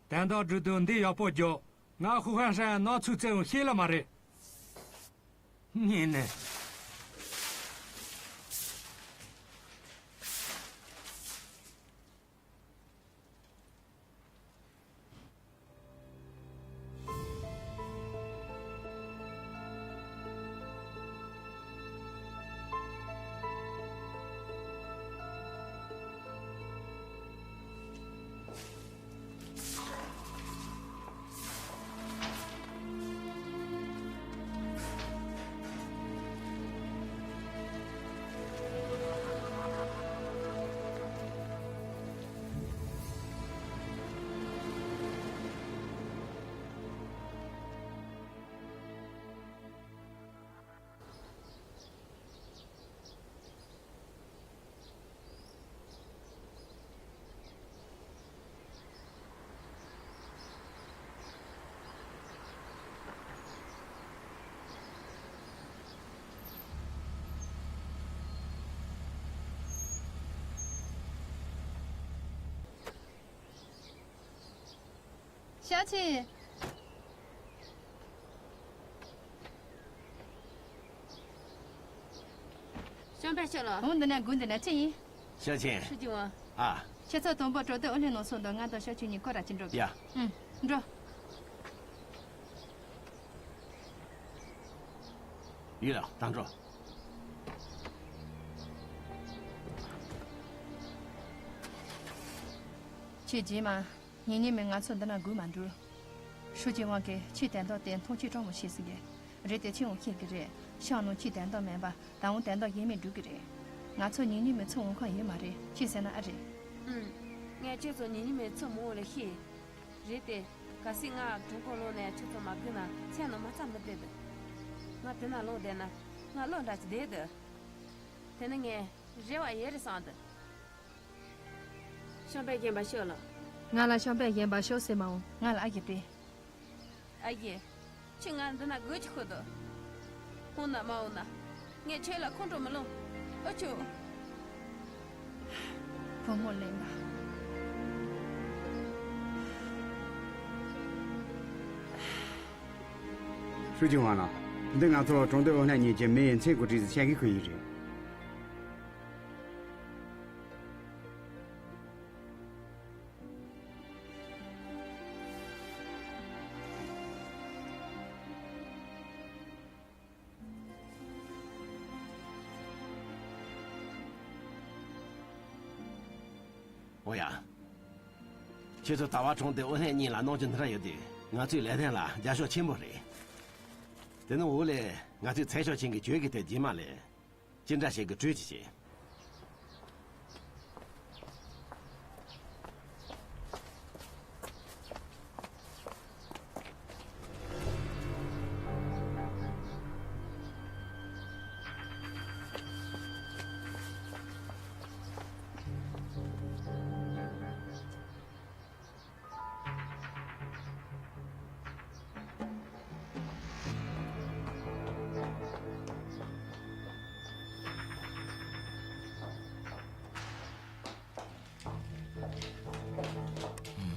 དན་ཐོག་འགྲོ་དུས་འདི་ཡག་པོ་རྒྱོབ། ང་ཧུ་ཧན་ཧྲན་ནང་ཚུགས་ཚེ་ཡང་ཤེས་ལ་མ་རེད། ངས་ནི། ཅག་ཆེ། ཤོང་པའི་ཤོག་ལོ། འོང་འདི་ན་དགོས་འདི་ན་ཅི་ཡིན། ཤོག་ཆེན། ཧྲུའུ་ཅི་ཝང་། ཨ། ཁྱེད་ཚོ་དང་པོ་གྲོ་སྡེ་ཨོ་ལྷན་ནང་སོང་དང་ང་དང་ཤོག་ཆེན་གཉིས་སྐོར་ར་ཅིག་འགྲོ་གི། ཡ། ཨུམ། འགྲོ། ཡིན་ལ་ད་འགྲོ། ཁྱེད་རྗེས་མ། ཉིན་ཉིན་མོ་ང་ཚོ་འདི་ན་སྒུག་མ་འགྲོ། ཧྲུའུ་ཅི་ཝང་གིས་ཁྱིའི་དན་ཏོག་དེ་མཐོང་ཆེན་སྤྲང་མོ་བྱེད་ཟེར་གི། རེད་དེ་ཁྱེད་འོང་ཤེས་གི་རེད། ཤང་ནང་ཁྱིའི་དན་ཏོག་མེད་པ་ད་འོང་དན་ཏོག་ཡེ་མེད་འགྲོ་གི་རེད། ང་ཚོ་ཉིན་ཉིན་མོ་ཚུར་འོང་ཁོམ་ཡོད་མ་རེད། ཁྱེད་ཟེར་ན་ཨ་རེད། ཨུམ། ངས་ཁྱེད་ཚོ་ཉིན་ཉིན་མོ་ཚུར་མ་འོང་ལ་ཤེས། རེད་དེ། གལ་སྲིད་ང་གྲོང་ཁོག་ལོག་ནས་ཁྱེད་ཚོ་མ་སྒུག་ན་མཚན་ནང་མ་རྩ་མི་བདེ་འདུག་ང་དེ་ན་ལོག་བསྡད་ན་ང་བློ་འདྲ་ཅིག་བདེ་འདུག་དེ་ནི་ངས་རེ་བ་ཡོད་རེད་བསམ་འདུག་ཤོང་པའི་རྒན་པ་ཤོག་ལོ། ང་ལ་ཤོང་པའི་རྒན་པ་ཤོག་ཟེར་མ་འོང་། ང་ལ་ཨ་ཡེ་པས། ཨ་ཡེ། ཁྱོད་ང་འདི་ན་དགོས་ཀྱི་ཁོ་ཐག་འོང་ན་མ་འོང་ན། ངས་ཁྱོད་ལ་ཁོང་ཁྲོ་མི་ལངས། ཨ་ཆོ། བུ་མོ་གླེན་པ། ཧྲུའུ་ཅི་ཝང་ལགས། འདི་ང་ཚོ་གྲོང་སྡེ་ཨུ་ལྷན་གཉིས་ཀྱི་མི་ཡི་མཚན་གྱི་བྲིས་སུ་ཆད་ཀྱི་ཁུལ་ཡིན་རེད། འོ་ཡ། ཁྱེད་ཚོ་ཟླ་བ་གྲོང་སྡེ་ཨུ་ལྷན་གཉིས་ལ་གནང་རྒྱུ་འདི་འདྲ་ཡོད་དུས་ང་ཚོའི་ལས་དོན་ལ་རྒྱབ་སྐྱོར་ཆེན་པོ་རེད། དེ་ནི་འོ་ལས་ང་ཚོས་ཚེ་ཤོག་ཆེན་གྱི་གྱོད་ཀྱི་དེ་རྗེས་མ་ལས། ཅི་འདྲ་ཞིག་གི་གྲོས་ཅིག་བྱེད།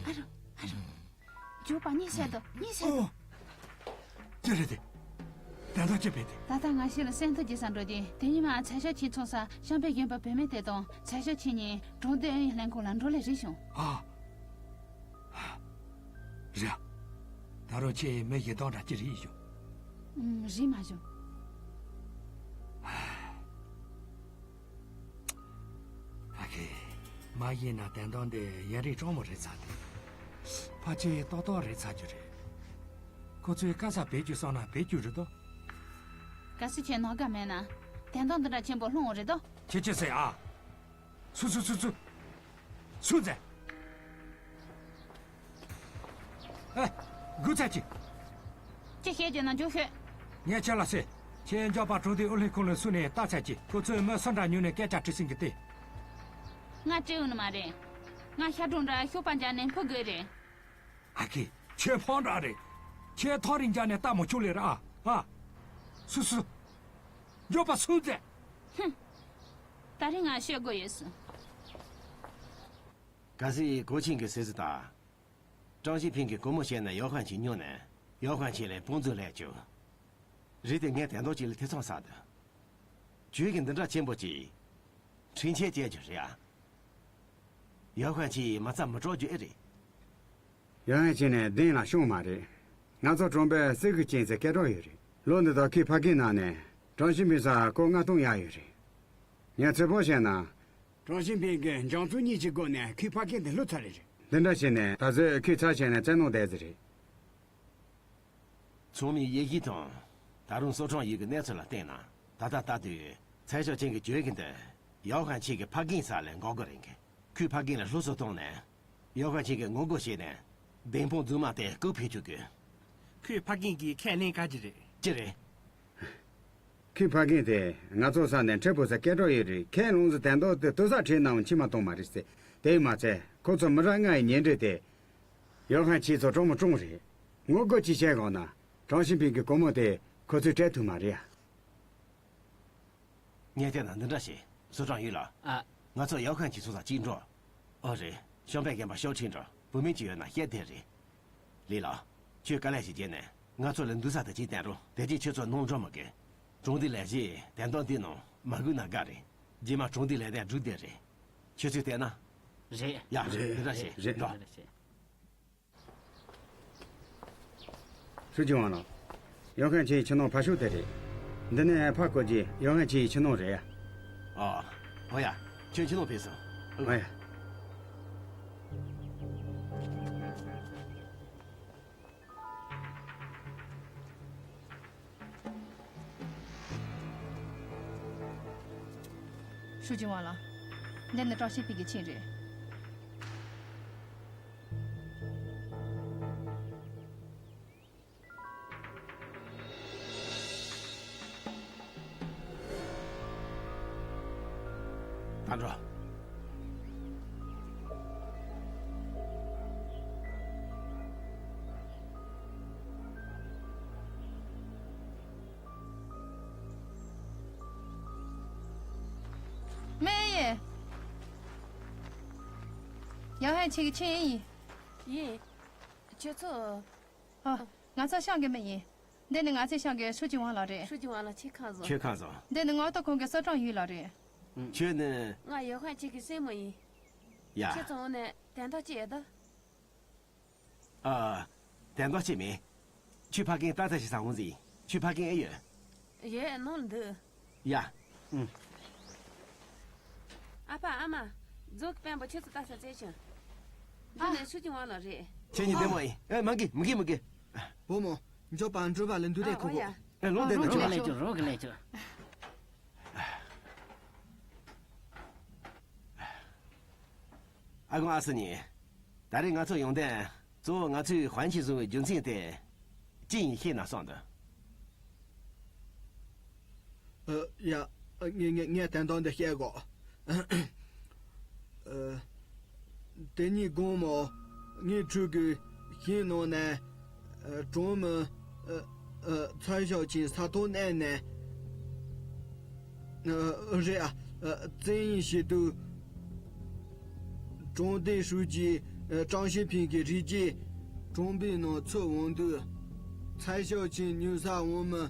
ཨ་རོ། ཨ་རོ། མགྱོགས་པ་གཉིད་སད་དོ། གཉིད་སད་དོ། ཨོ། ཅི་རེད་དེ། ད་ལྟ་ཅི་བྱེད་དེ། ད་ལྟ་ང་ཤི་ལ་སེམས་ཐག་བྱེད་ས་འགྲོ་དུས་དེ་ཉིན་མ་ཚེ་ཤོག་ཆེན་ཚོང་ས་ཤོང་པའི་རྒན་པ་བུད་མེད་དེ་དང་ཚེ་ཤོག་ཆེན་གཉིས་གྲོང་སྡེ་ཨུ་ཡོན་ལྷན་ཁང་ལ་འགྲོ་ལས་རིགས་བྱུང་། ཨ། རེད། ད་རུང་ཁྱེད་མི་བཞི་སྟོང་འདྲ་ཅི་རིགས་བྱུང་། ཨུམ། རིགས་མ་བྱུང་། ཨ་ཁེ། མ་གཞི་ན་དན་ཏོག་འདི་ཡུན་རིང་སྤྲང་མོ་རེད་ཚར་དེ། ཕལ་ཆེར་ཏག་ཏག་རེད་ཚར་རྒྱུ་རེད། ཁོ་ཚོས་དཀའ་ས་བེད་སྤྱོད་བསམ་ན་བེད་སྤྱོད་རེད་དོ། གལ་སྲིད་ཁྱེད་ནོར་འགའ་མེད་ན། དན་ཏོག་འདི་འདྲ་ཆེན་པོ་སློང་འོང་རེད་དོ། ཁྱེད་ཅི་ཟེར་ཨ། སུ་སུ་སུ་སུ། སུ་ཟེར། ཨེ། སྒུག་ཚར་ཅིག་ཅི་བཤད་ཀྱི་ན་མགྱོགས་ཤོད། ངས་ཁྱེད་ལ་ཟེར། ཁྱེད་འཇོག་པ་གྲོང་སྡེ་ཨུ་ལྷན་ཁང་ལ་སུ་ནས་ལྟ་ཚར་ཅིག་ཁོ་ཚོས་མི་སུ་འདྲ་ཉོས་ནས་སྐད་ཆ་དྲིས་ཟིན་གི་སྟེ། ང་སྤྲེའུ་ནི་མ་རེད། ང་ཤ་གྲོང་འདྲ་ཤོག་པ་འཇག་ནས་འཕུར་དགོས་རེད། ཨ་ཁེ། ཁྱེད་ཕོ་འདྲ་རེད། ཁྱེད་ཐག་རིང་འཇག་ནས་ལྟ་མ་ཆོག་ལེ་ར་ཨ། ཨ། སུ་སུ། འཇོག་པ་སུ་ཟེར། ཧུམ། ད་རིང་ང་ཤོད་དགོས་ཡོད་སུ། གལ་སྲིད་གོ་ཆེན་གྱི་སྲིད་ཟི་ད། ཀྲང་ཞིན་ཕིང་གི་སྒོར་མོ་བཤད་ན་ཡའོ་ཧན་ཆི་ཉོ་ནས་ཡའོ་ཧན་ཆི་ལས་བང་མཛོད་ལས་བཅུག་རེད་དེ་ངས་དན་ཏོག་ཅིག་ལ་ཐེ་ཚོམ་ཟ་འདུག་གྱོད་ཀྱི་འདི་འདྲ་ཆེན་པོ་ཅིག་ཁྲིན་ཆེ་བཅད་རྒྱུ་རེད་ཨ། ཡའོ་ཧན་ཆི་མ་རྩ་མི་སྤྲོ་རྒྱུ་ཨེ་རེད། ཡའོ་ཧན་ཆི་ནས་གདན་ལ་ཤོང་མ་རེད། ང་ཚོ་གྲོང་པའི་སྲིད་ཁུལ་ཅན་ཚོའི་སྐད་གྲགས་ཡོད་རེད། ལོ་འདི་དག་ཁོས་ཕ་གིའི་ནང་ནས་ཀྲང་ཞིན་ཕིང་ས་ཁོ་ལྔ་སྟོང་ཡར་ཡོད་རེད། ངས་ཚོད་དཔག་བྱས་ན། ཀྲང་ཞིན་ཕིང་གིས་འཇང་ཚུ་གཉིས་ཀྱི་སྒོ་ནས་ཁོའི་ཕ་སྐད་དེ་ལྷོད་ཚར་རེད། འདི་འདྲ་བྱས་ནས་ད་གཟོད་ཁོས་ཚར་བྱས་ནས་བཙན་གནོན་བསྡད་ཟེར་རེད། ཚང་མས་ཡིད་ཆེས་དང་། ད་རུང་སོ་ཁྲང་ཡུལ་གྱི་གནས་ཚུལ་ལ་བལྟས་ན། ད་ལྟ་ལྟ་དུས་ཚེ་ཤོག་ཆེན་གྱི་གྱོད་ཀྱི་འདི་ཡའོ་ཧན་ཆི་གི་ཕ་རྒན་ས་ལས་འགོག་དགོས་རེད་གི། ཁོའི་ཕ་རྒན་ལ་སློབ་གསོ་བཏང་ནས། ཡའོ་ཧན་ཆི་གི་ངོ་རྒོལ་བྱས་ནས། བདེན་དཔང་རྫུན་མ་དེ་བཀག་ཕེབས་བཅུག་དགོས། ཁོའི་ཕ་རྒན་གྱིས་ཁས་ལེན་ག་གི་རེད། ཅི་རེད། ཁོའི་ཕ་རྒན་དེ་ང་ཚོ་ས་ནས་ཁྲེ་པོ་ས་སྐད་གྲགས་ཡོད་རེད། ཁས་ལོངས་སུ་དན་ཏོག་དེ་ལྟོས་ས་ཁྲིད་ནའང་མཆི་མ་གཏོང་མ་རེད་ཟེར། དེས་མ་ཚད་ཁོ་ཚོ་མི་རབས་ལྔ་ཡི་ཉེ་འབྲེལ་དེ། ཡོ་ཧན་ཆི་ཚོ་གྲོགས་མོ་ཀྲུང་རེད། ངོ་རྒོལ་ཅིག་བྱས་དགོས་ན་ཀྲང་ཞིན་ཕིང་གི་སྒོར་མོ་དེ་ཁོ་ཚོས་སྤྲད་ཐུབ་མ་རེད་ཡ། ངས་བལྟས་ན་འདི་འདྲ་བྱེད། སོ་ཀྲང་ཡུས་ལགས། ཨ། ང་ཚོ་ཡའོ་ཧན་ཆི་ཚོ་དང་གཅིག་འགྲོ། ཨོ་རེད། ཤོང་པའི་རྒན་པ་ཤའོ་ཁྲིན་འགྲོ། བུད་མེད་ཅིག་ཡོད་ན་བཤད་བདེ་རེད། ལི་ལགས། ཁྱོད་དཀའ་ལས་ཤིག་བརྒྱབ་ནས་ང་ཚོ་ལ་འདུག་ས་དེ་ཅིག་བསྟན་རོགས། དེ་རྗེས་ཁྱོད་ཚོ་ནོར་འགྲོ་མི་དགོས། གྲོང་སྡེའི་ལས་བྱེད་དོན་དག་འདི་ནང་མ་དགོས་ན་དགའ་རེད། རྗེས་མ་གྲོང་སྡེའི་ལས་དོན་སྒྲུབ་བདེ་རེད། ཁྱོད་ཚོས་བལྟས་ན། རེད། ཡ། རེད། འདི་འདྲ་བྱེད། རེད། འགྲོ། རེད། ཧྲུའུ་ཅི་ཝང་ལགས། ཡོང་ཁན་ཆེ་ཡི་ཁྱིམ་ནང་ཕ་ཤུལ་དེ་རེད། འདི་ནི་ཕ་བཀོད་རྒྱུ་ཡོང་ཁན་ཆེ་ཡི་ཁྱིམ་ནང་རེད། ཨ། ཨོ་ཡ། ཁྱོད་ཁྱིམ་ནང་ཕེབས་སོང་། ཨོ་ཡ། ཧྲུའུ་ཅི་ཝང་ལགས། འདི་ནི་ཀྲང་ཤིན་ཕིང་གི་ཁྱིམ་རེད། ད་འགྲོ། མེ་ཡེ། ཡང་ཧན་ཆེ་གི་ཆེ་ཡིན། ཡིན། ཁྱོད་ཚོ། ཨ། ང་ཚོ་ཤང་གི་མི་ཡིན། འདི་ནི་ང་ཚོའི་ཤང་གི་ཧྲུའུ་ཅི་ཝང་ལགས་རེད། ཧྲུའུ་ཅི་ཝང་ལགས་ཁྱེད་ཁམས་བཟང་། ཁྱོད་ཁམས་བཟང་། འདི་ནི་ངག་ཐོག་ཁང་གི་སོ་ཀྲང་ཡུས་ལགས་རེད། ཁྱོད་ནི། ང་ཡོ་ཧན་ཆེ་གི་སྲས་མོ་ཡིན། ཡ། ཁྱེད་ཚོ་འོང་ནས་དན་ཐོག་ཅི་ཡོད་དོ། ཨ། དན་ཐོག་ཅི་མེད། ཁྱོད་ཕ་རྒན་ཏག་ཏག་ཞིག་ས་འོང་ཟིན། ཁྱོད་ཕ་རྒན་ཨེ་ཡོད། ཡོད། ནང་ལ་འདུག་ཡ། ཨུ། ཨ་ཕ་ཨ་མ། རྫོང་གི་དཔོན་པོ་ཁྱེད་ཚོ་ལྟ་ས་བཙལ་བྱུང་། འདི་ནི་ཧྲུའུ་ཅི་ཝང་ལགས་རེད། ཁྱེད་གཉིས་བདེ་མོ་ཡིན། ཨེ། མ་གི་མ་གི་མ་གི་བུ་མོ། མགྱོགས་པ་འགྲུལ་པ་ལ་འདུག་སྟེ། ཨ། ཁོ་ཨོ་ཡ། ཁོ། ཨེ། ལོག་ཨ། བསྡད་ན་རོགས་ཆོག་ག་ལས་ཆོག་རོགས་ག་ལས་ཆོག་ཨ་ཁུ་ཨ་སི་ཉི། ད་རེས་ང་ཚོ་ཡོང་དོན་གཙོ་བོ་ང་ཚོས་ཧོན་ཆི་བཟུང་བའི་རྒྱུ་མཚན་དེ་ཅི་ཡིན་ཤེས་ན་བསམ་འདུག་ཨ། ཡ། ངས་ངས་ངས་དོན་དག་འདི་བཤད་དགོས། ཨ། དེ་ཉིན་དགོང་མོ་ངའི་ཕྲུ་གུ་ཞིང་ནང་ནས། ཨ། གྲོང་མི། ཨ། ཨ། ཚའེ་ཞའོ་ཆིན་ས་ཐོག་མནན་ནས། ཨ། རེད་ཨ། ཨ། བཙན་གཡེམ་བྱས་དུས། གྲོང་སྡེའི་ཧྲུའུ་ཅི། ཨ། ཀྲང་ཞིན་ཕིང་གིས་རིག་རྗེས་གྲོང་པའི་ནང་ཚུད་འོང་དུས། ཚའེ་ཞའོ་ཆིན་ཉུང་ས་འོག་མི།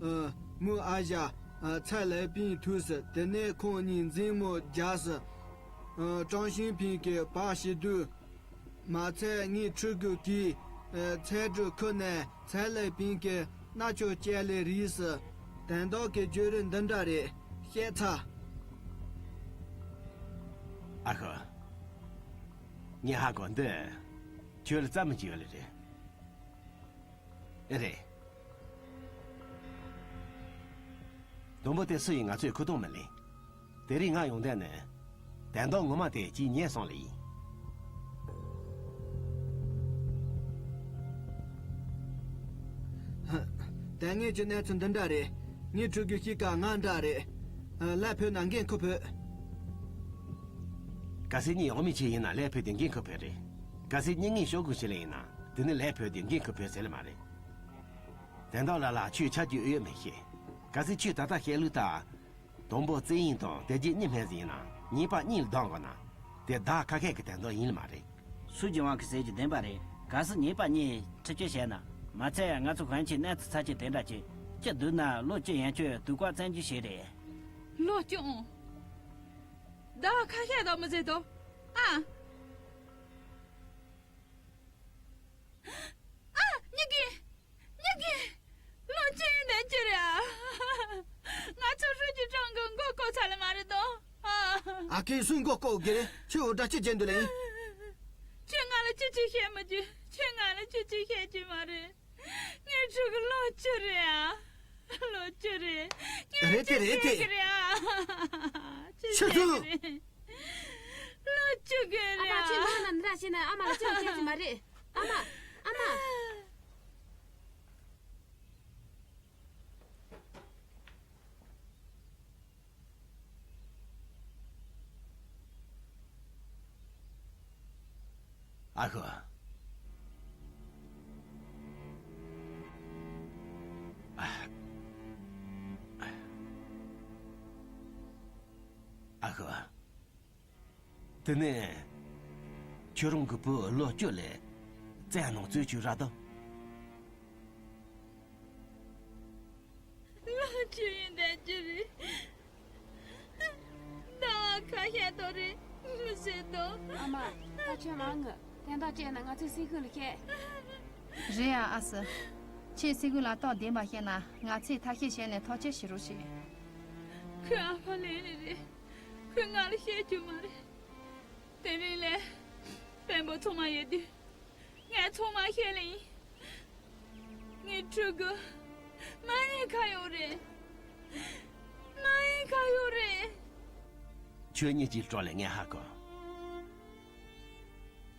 ཨ། མུའུ་ཨ་ཞ། ཨ། ཚའེ་ལའེ་པིན་ཐུག་སོང་། དེ་ནས་ཁོང་གཉིས་མཛིང་མོ་རྒྱག་སོང་། ཨ། ཀྲང་ཞིན་ཕིང་གིས་བག་བྱས་དུས། མ་ཚད་ངའི་ཕྲུ་གུ་གིས། ཨ། ཚལ་གྲུ་ཁུར་ནས་ཚའེ་ལའེ་པིན་གྱི་རྣ་ཆུང་ཅན་ལ་རིག་སོང་། དོན་དག་གི་བརྗོད་རིམ་འདི་འདྲ་རེད། བཤད་ཚར། ཨ་ཁུ། ངས་ཧ་གོ། འདི་ཁྱོད་ལ་རྩ་མི་འཇིགས་ཡོད་ལེ་རེད། ཨེ་རེད། སྡོང་པོ་དེ་སུ་ཡིན་ང་ཚོས་ཁུར་གཏོང་མི་ལེན། དེ་རིང་ང་ཡོང་དོན་ནི། དོན་དག་ངོ་མ་དེ་ཅིག་ཉན་སོང་ལེ་ཡིན། ད་ངས་ཀྱི་གནས་ཚུལ་འདི་འདྲ་རེད། ངའི་ཕྲུ་གུ་གཅིག་ག་ང་འདྲ་རེད། ལས་ཕོད་ན་འགན་ཁུར་ཕོད། གལ་སྲིད་གཉིས་འོག་མའི་ཆེད་ཡིན་ན་ལས་ཕོད་དེ་འགན་ཁུར་ཕོད་རེད། གལ་སྲིད་གཉིས་ངའི་ཤོག་གུ་ཞིག་ལ་ཡིན་ན་དེ་ནི་ལས་ཕོད་དེ་འགན་ཁུར་ཕོད་ཟེར་ལེ་མ་རེད། དོན་དག་ལ་ལ་ཁྱོད་ཆ་རྒྱུས་ཨེ་ཡོད་མི་ཤེས། གལ་སྲིད་ཁྱོད་ད་ལྟ་བཤད་ལུགས་ལྟར། དང་པོ་བཙན་གཡེམ་དང་དེ་རྗེས་གཉིད་སྨན་ཟིན་ན་ཉེས་པ་གཉིས་ལ་ལྡང་དགོས་ན། དེ་བདག་ཁ་ཤས་ཀྱི་དོན་དག་ཡིན་ལ་མ་རེད། ཧྲུའུ་ཅི་ཝང་གིས་ཟེར་རྒྱུ་བདེན་པ་རེད། གལ་སྲིད་ཉེས་པ་གཉིས་འཁྲི་གཅོད་བྱས་ན། མ་ཚད་ང་ཚོ་ཧོན་ཆི་གནས་ཚུལ་ཚབས་ཆེན་དེ་འདྲ་ཅིག་ཅི་སྡུག་ན་ལོ་གཅིག་ཡན་ཆོད་སྡུག་པ་བཙན་གྱིས་བྱེད་རེད། ལོ་གཅིག་ཨང་། བདག་ཁ་ཤས་དང་མི་ཟེར་དོ། ཨ། ཨ། མྱི་རྒན། མྱི་རྒན། ལོ་གཅིག་ཡིན་ནས་ཅི་རེད་ཨ། ང་ཚོ་ཧྲུའུ་ཅི་ཀྲང་གི་མགོ་བསྐོར་ཚར་ལེ་མ་རེད་དོ། ཨ། ཨ་ཁུས་སུའི་མགོ་བསྐོར་གི་རེད། ཁྱོད་འུར་སྒྲ་ཅི་བྱེད་འདུག་ལེ་ཡིན། ཁྱོད་ང་ལ་ཅི་ཅི་བཤད་མ་རྒྱུ། ཁྱོད་ང་ལ་ཅི་ཅི་བཤད་རྒྱུ་མ་རེད། ངའི་ཕྲུ་གུ་ལོ་བཅུ་རེད་ཨ། ལོ་བཅུ་རེད། ངས་རེད་དེ་ཅི་རེད་དེ། བཤད་གི་རེད་ཨ། ཅི་ཆུ་བཤད་ཚུལ། གི་རེད། ལོ་བཅུ་གི་རེད་ཨ། ཨ་མ་ཁྱོད་ནང་ན་འདྲ་བྱས་ན་ཨ་མ་ལ་ཅི་ཡང་སྐྱེ་གི་མ་རེད། ཨ་མ། ཨ་མ། ཨ་ཁུ། ཨ་ཁུ། དེ་ནས། ཁྱོད་རང་གི་བུ་ལོ་བཅུ་ལས་ བཙན་ནང་བཙོན་བཅུག་ར་དོ། ལགས་ཅི་ཡིན་དེ་ཅི་རེད། ཟླ་བ་ཁ་ཤས་དོ་རེད་མི་སྲིད་དོ། ཨ་མ། ད་ཁྱོད་མ་ངུ། དོན་དག་བྱས་ན་ང་ཚོས་སྲིད་གུ་ལ་བཤད། རེད་ཡ་ཨ་སི། ཁྱེད་སྲིད་གུ་ལ་སྟབས་བདེན་པ་བཤད་ན་ང་ཚོས་ཐབས་ཤེས་བྱས་ནས་ཐག་གཅོད་བྱེད་རོགས་བྱེད། ཁོའི་ཨ་ཕ་ལས་ནི་རེད། ཁོས་ང་ལ་བཤད་རྒྱུ་མ་རེད། དེ་རིང་ལས་དཔོན་པོ་ཚང་མ་ཡོད་དུས། ངས་ཚང་མ་བཤད་ལེ་ཡིན། ངའི་ཕྲུ་གུ་མ་ཡིན་ཁ་ཡོད་རེད། མ་ཡིན་ཁ་ཡོད་རེད། ཁྱོད་གཉིས་ཀྱི་སྐྲག་ལས་ངས་ཧ་གོ།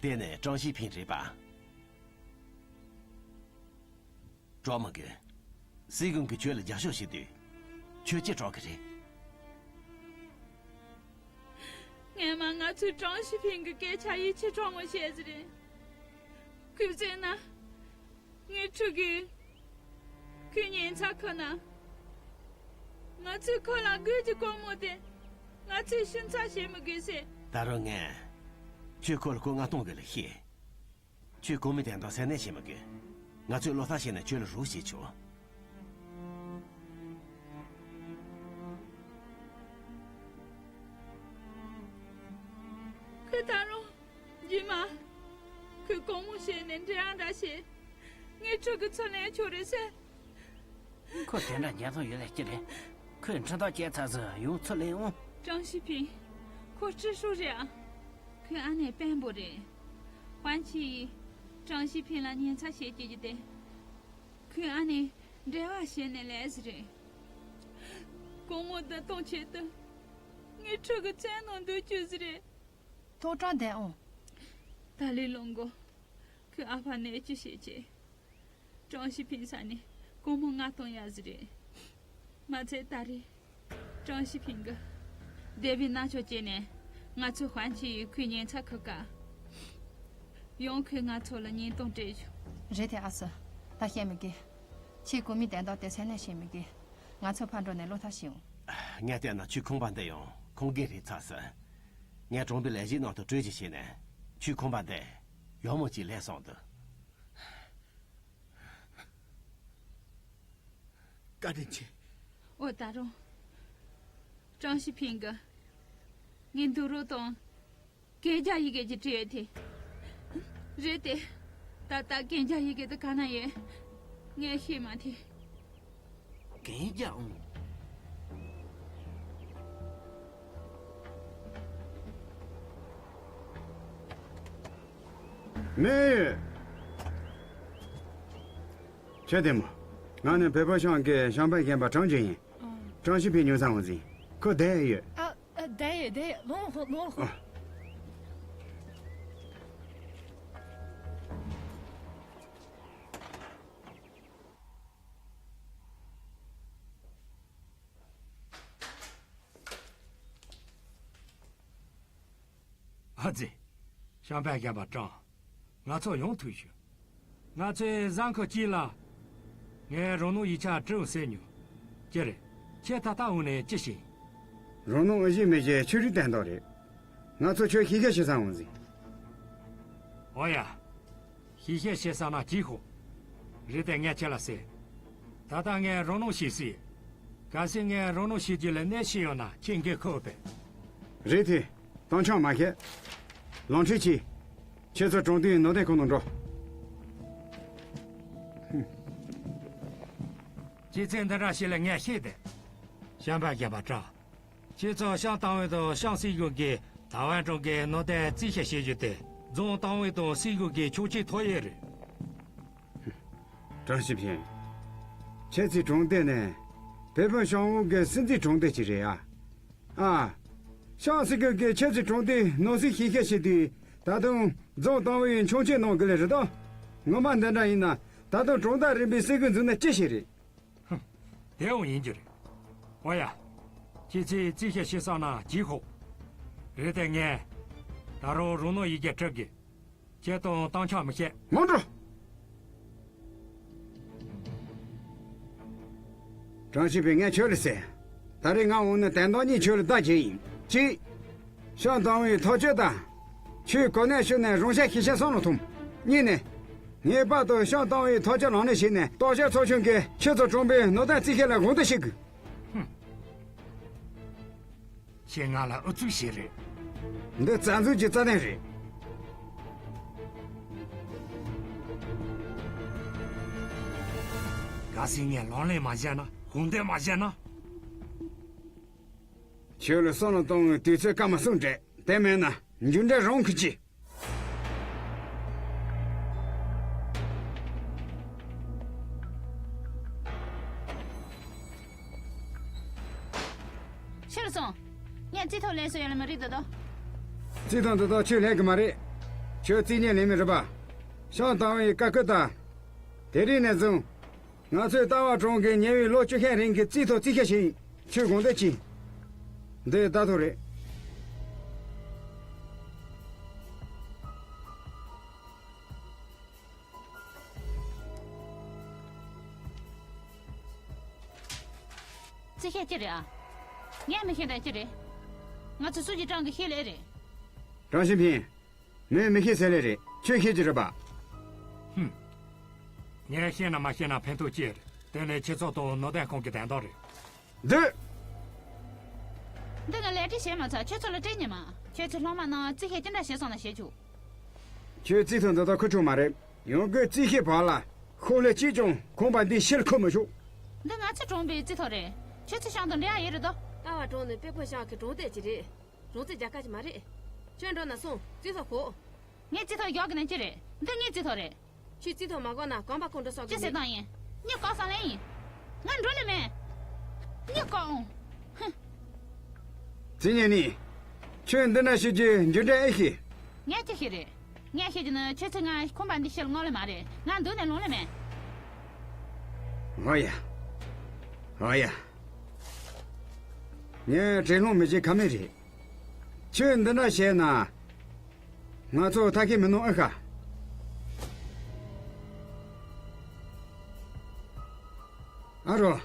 དེ་ནི་ཀྲང་ཞི་ཕིན་རེད་པ། སྐྲག་མི་དགོས། སྲིད་གུང་གིས་ཁྱོད་ལ་རྒྱབ་སྐྱོར་བྱེད་དུས། ཁྱོད་ཅི་སྐྲག་གི་རེད། ངས་མ་ང་ཚོས་ཀྲང་ཞི་ཕིན་གྱི་སྐད་ཆ་ཡིད་ཆེས་གྲོགས་མོ་བཤད་ཟིན་རེད། ཁོས་བཙལ་ན། ངའི་ཕྲུ་གུས། ཁོའི་ཉལ་ཚ་ཁོ་ན། ང་ཚོས་ཁོ་ལ་དགོས་ཀྱི་སྒོར་མོ་དེ། ང་ཚོས་ཤིང་ཚ་བྱེད་མི་དགོས་ཟེར། ད་རུང་ངས། ཁྱོད་ཁོ་ལ་སྒོར་ལྔ་སྟོང་དགོས་ལ་བཤད། ཁྱོད་གོང་མའི་དོན་དག་སེམས་ནད་བྱེད་མི་དགོས། ང་ཚོས་བློ་ཐག་བྱས་ནས་ཁྱོད་ལ་རོགས་བྱེད་ཆོག་ཁོས་ད་རུང་། རྗེས་མ། ཁོས་སྒོར་མོ་བྱས་ནས་འབྲེལ་བ་འདྲ་བྱས། ངའི་ཕྲུ་གུ་ཚུར་ལེན་ཆོག་རེད་ཟེར། ཁོ་དེ་འདྲ་འཇོན་ཐང་ཡོད་ལེ་ཅི་རེད། ཁོས་འཁྲུན་ཐག་བཅད་ཚར་ཟིན་ཡང་ཚུར་ལེན་འོང་། ཀྲང་ཞི་ཕིན། ཁོ་སྤྱི་སྲོག་རེད་ཨ། ཁོའི་ཨ་ནེ་དཔོན་པོ་རེད། ཧོན་ཆི་ཡིས་ཀྲང་ཞི་ཕིན་ལ་ཉེན་ཚ་བྱེད་ཀྱི་ཡོད་དེ། ཁོའི་ཨ་ནེ་འབྲེལ་བ་བྱས་ནས་ལས་ཟིན་རེད། སྒོར་མོ་བདུན་སྟོང་ཆེད་དུ། ངའི་ཕྲུ་གུ་བཙན་ནང་འདུག་རྒྱུ་ཟིན་རེད། ཐོག་དྲངས་བསྡད་འོང་། ད་ལོའི་ལོ་མགོ། ཁོའི་ཨ་ཕ་ནད་བཅོས་བྱེད་ཆེད། ཀྲང་ཞི་ཕིན་ས་ནས་སྒོར་མོ་ལྔ་སྟོང་ཡར་ཟིན་རེད། མ་ཚད་ད་རེས། ཀྲང་ཞི་ཕིན་གྱིས། སྡེ་བའི་མནར་གཅོད་བྱས་ནས། ང་ཚོའི་ཧོན་ཆི་ཡིས་ཁོའི་ཉེན་ཚ་ཁུར་ཀ་ཡང་ཁོས་ང་ཚོ་ལ་ཉེན་རྟོག་སྤྲད་བྱུང་། རེད་དེ་ཨ་སི། ད་བཤད་མི་དགོས། ཁྱེད་གོང་མའི་དོན་དག་དེ་སེམས་ནད་བྱེད་མི་དགོས། ང་ཚོ་ཕར་འགྲོ་ནས་བློ་ཐག་ཞུ་འོང་། ངས་བལྟས་ན་ཁྱོད་ཁང་པ་འདི་ཡང་ཁང་རྒན་རེད་ཚར་སོང་། ངས་གྲོང་པའི་ལས་བྱེད་རྣམས་དང་གྲོས་གཞི་བྱས་ནས། ཁྱོད་ཁང་པ་འདི་ཡག་མོ་ཅིག་ལས་བསམ་འདུག་བཀའ་དྲིན་ཆེ། ཨོ་ད་རུང་། ཀྲང་ཞི་ཕིན་གྱིས། ངའི་འདུག་རོགས་དང་། གན་རྒྱ་ཡི་གེ་ཅིག་བྲིས་ཡོད་དེ། རེད་དེ། ད་ལྟ་གན་རྒྱ་ཡི་གེ་དེ་ག་ན་ཡོད། ངས་ཤེས་མ་ཐུབ། གན་རྒྱ་འོང་། མེད། ཁྱེད་བདེ་མོ། ང་ནི་བོད་པ་ཤང་གི་ཤང་པ་རྒན་པ་ཀྲང་ཅིན་ཡིན། ཀྲང་ཞི་ཕིན་ཉོ་ཚང་བ་ཟིན། ཁོ་བསྡད་ཡོད། ཨ། ཨ། བསྡད་ཡོད་བསྡད་ཡོད། ལོངས་ཧོ་ལོངས་ཧོ། ཨ། ཨ་ཙི། ཤང་པ་རྒན་པ་ཀྲང་། ང་ཚོ་ཡོང་ཐུབ་ཤག་ང་ཚོའི་གཟའ་འཁོར་གཅིག་ལ། ངས་རང་ནོར་ཡིག་ཆ་བྲིས་ཟེར་མྱོང་། ཅི་རེད། ཁྱེད་ད་ལྟ་འོང་ནས་ཅི་བྱེད། རང་ནོར་ཨེ་ཤེས་མི་ཤེས་ཆོས་རིག་དོན་དག་རེད། ང་ཚོ་ཁྱོད་ཞིབ་བཤེར་བྱེད་ས་འོང་ཟིན། འོ་ཡ། ཞིབ་བཤེར་བྱེད་ས་ན་གྱིས་ཤོག་རེད་དེ་ངས་ཁྱེད་ལ་ཟེར། ད་ལྟ་ངས་རང་ནོར་ཞིག་སྲིད། གལ་སྲིད་ངས་རང་ནོར་ཞིག་རྒྱུ་ལ་གནས་ཤིག་ཡོད་ན་ཁྱེད་འགན་འཁུར་བས། རེད་དེ། གཏམ་འཆང་མ་བཤད། ལམ་ཁྲིད་གྱིས། ཁྱེད་ཚོ་གྲོང་སྡེའི་ནང་བསྟན་ཁང་ནང་འགྲོ། ཁྱེད་ཚོས་འདི་འདྲ་ཞིག་ལ་ངས་བཤད་དེ། ཤང་པ་རྒན་པ་ཀྲང་། ཁྱེད་ཚོ་ཤང་ཏང་ཨུད་དང་ཤང་སྲིད་གཞུང་གིས་ད་བར་གྲོང་གི་ནང་བསྟན་རྩིས་ཞིབ་བྱེད་རྒྱུ་དེ་རྫོང་ཏང་ཨུད་དང་སྲིད་གཞུང་གི་ཆོག་མཆན་ཐོབ་ཡས་རེད། ཀྲང་ཞི་ཕིན། ཁྱེད་ཚོའི་གྲོང་སྡེ་ནི་བོད་བོད་ཤང་ཨུད་ཀྱི་སྲིད་འཛིན་གྲོང་སྡེ་ཅིག་རེད་ཨ། ཨ། ཤང་སྲིད་གཞུང་གིས་ཁྱེད་ཚོའི་གྲོང་སྡེའི་ནང་སྲིད་ཞིབ་བཤེར་བྱེད་དུས་ད་དུང་རྫོང་ཏང་ཨུད་ཡིས་ཆོག་མཆན་གནང་དགོས་ལེ་རེད་ད། ངོ་མ་འདི་འདྲ་ཡིན་ན་ད་དུང་གྲོང་རྡལ་རིམ་པའི་སྲིད་གཞུང་འཛུགས་ན་ཅི་ཞིག་རེད། ཧུམ། དེའང་ཡིན་རྒྱུ་རེད། འོ་ཡ། ཁྱེད་ཚོས་རྩིས་བཤེར་བྱེད་བསམ་ན་གྱིས་ཤོག་རེད་དེ་ངས། ད་རུང་རང་ནོར་ཡི་གེ་བྲི་དགོས། ཁྱེད་དང་གཏམ་འཆང་མི་བྱེད། མ་འགྲོ། ཀྲང་ཞི་ཕིན་ངས་ཁྱོད་ལ་ཟེར། ད་རེས་ང་འོང་ན་དོན་དག་གཉིས་ཁྱོད་ལ་བརྡ་བྱེད་ཡིན། གཅིག་ཤང་ཏང་ཨུད་ཐག་གཅོད་དང་། ཁྱོད་གོ་གནས་ཤོར་ནས་རང་ཤག་ཞིབ་བཤེར་བསམ་བློ་ཐོངས། གཉིས་ནས། ངེས་པར་དུ་ཤང་ཏང་ཝེ་ཐོག་ཆ་ལངས་ནས་བྱས་ནས་སྟོབས་ཤར་ཚོགས་ཆུང་གིས་ཁྱེད་ཚོ་གྲོང་པའི་ནོར་དང་རྩིས་ཁ་ལ་དགོངས་དོན་བྱེད་དགོས། ཁྱེད་ང་ལ་ཨུ་ཚུགས་བྱེད་རེད། འདི་བཙན་འཛུལ་གྱི་རྩ་དོན་རེད། གལ་སྲིད་ངས་ལག་ལེན་མ་བྱས་ན། དགོངས་དོན་མ་བྱས་ན། ཁྱོད་ལ་བསམ་བློ་གཏོང་བའི་དུས་ཚོད་སྐར་མ་གསུམ་སྤྲད། དེ་མེད་ན་མཇུག་འབྲས་རང་གིས་ཤེས། ཕྱིར་སོང་། ངས་རྩིས་ཐོ་ལེན་སྲོལ་ཡོད་ལ་མི་རིགས་དེ་དག་རྩིས་ཐོ་འདི་དག་ཁྱོས་ལེན་གི་མ་རེད། ཁྱོད་རྩིས་གཉེར་ལེན་མི་རེད་པ། ཤང་ཏང་ཝེ་ཡི་བཀའ་བཀོད་ལྟར། དེ་རིང་ནས་བཟུང་། ང་ཚོས་རྟ་བ་གྲོང་གི་ཉེ་བའི་ལོ་བཅུ་ཤས་རིང་གི་རྩིས་ཐོ་རྩིས་ཁ་ཞིག་ཡིན། ཁྱོད་དགོངས་དོན་ཅི། འདི་ལྟ་ཐུབ་རེད། རྩིས་ཁ་ཅི་རེད་ཨ། ངས་མི་ཤེས་ན་ཅི་རེད། ང་ཚོ་སུ་གཅིག་གྲངས་ཀྱིས་ཤེས་ལེ་རེད། ཀྲང་ཞིན་ཕིན། མོས་མི་ཤེས་ཟེར་ལེ་རེད། ཁྱོད་ཤེས་ཀྱི་རེད་པ། ཧུམ། ངས་ཤེས་ན་མ་ཤེས་ན་ཕན་ཐོགས་ཅི་རེད། དེ་ནི་ཁྱེད་ཚོ་དང་ནོར་དོན་ཁང་གི་དོན་དག་རེད། འདི། འདི་ང་ལས་བྲེལ་བྱེད་མ་ཚར། ཁྱོད་ཚོ་ལ་སྤྲད་ཉན་མ། ཁྱོད་ཚོ་སློབ་མ་རྣམས་རྩིས་ཁ་ཅི་འདྲ་བྱེད་སོང་ན་བྱེད་ཆོག་ཁྱོད་རྩིས་ཐོ་འདི་དག་ཁུ་ཆུང་མ་རེད། ཡང་སྒོས་རྩིས་ཁའི་བར་ལ་ཤོག་ལྷེ་གཅིག་ཀྱང་ཁང་པ་འདིའི་ཕྱིར་འཁོར་མི་ཆོག་འདི་ང་ཚོའི་གྲོང་པའི་རྩིས་ཐོ་རེད། ཁྱོད་ཚོ་ཤང་དང་འབྲེལ་བ་ཡོད་རེད་དོ། རྟ་བ་གྲོང་ནི་པེ་ཕོ་ཤང་གི་གྲོང་རྡལ་ཅིག་རེད། རང་བཙན་རྒྱལ་ཁབ་ཅིག་མ་རེད། ཁྱོད་འགྲོ་ན་སོང་། རྩིས་ཐོ་གོ། ངས་རྩིས་ཐོ་གཞོག་གི་ན་ཅི་རེད། འདི་ངའི་རྩིས་ཐོ་རེད། ཁྱོད་རྩིས་ཐོ་མ་གོ་ན་གོམ་པ་གང་འགྲོ་སོགས་ཀྱི་ཅི་ཟེར་མེད། སྟངས་ཡིན། ངས་བཀག་བསམ་ལེ་ཡིན། ང་འགྲོ་ལེ་མེད། ངས་བཀག་འོང་། ཧུམ། རྩིས་གཉེར་ནི། ཁྱོད་འདི་འདྲ་བྱེད་རྒྱུའི་མཇུག་འབྲས་ཨེ་ཤེས། ངས་ཅི་ཤེས་རེད། ངས་ཤེས་རྒྱུ་ནི་ཁྱོད་ཚོས་ང་ཁང་པ་འདི་ཕྱིར་མངགས་ལེ་མ་རེད། ང་འདུག་ནས་ལོང་ལེ་མེད། ཨོ་ཡ། ཨོ་ཡ། ངས་དྲན་སློང་མི་བྱེད་ཁ་མེད་རེད། ཁྱོད་འདི་འདྲ་བྱས་ན། ང་ཚོ་ཐབས་ཤེས་མི་གནང་ཨེ་ཤེས། ཨ་རོ།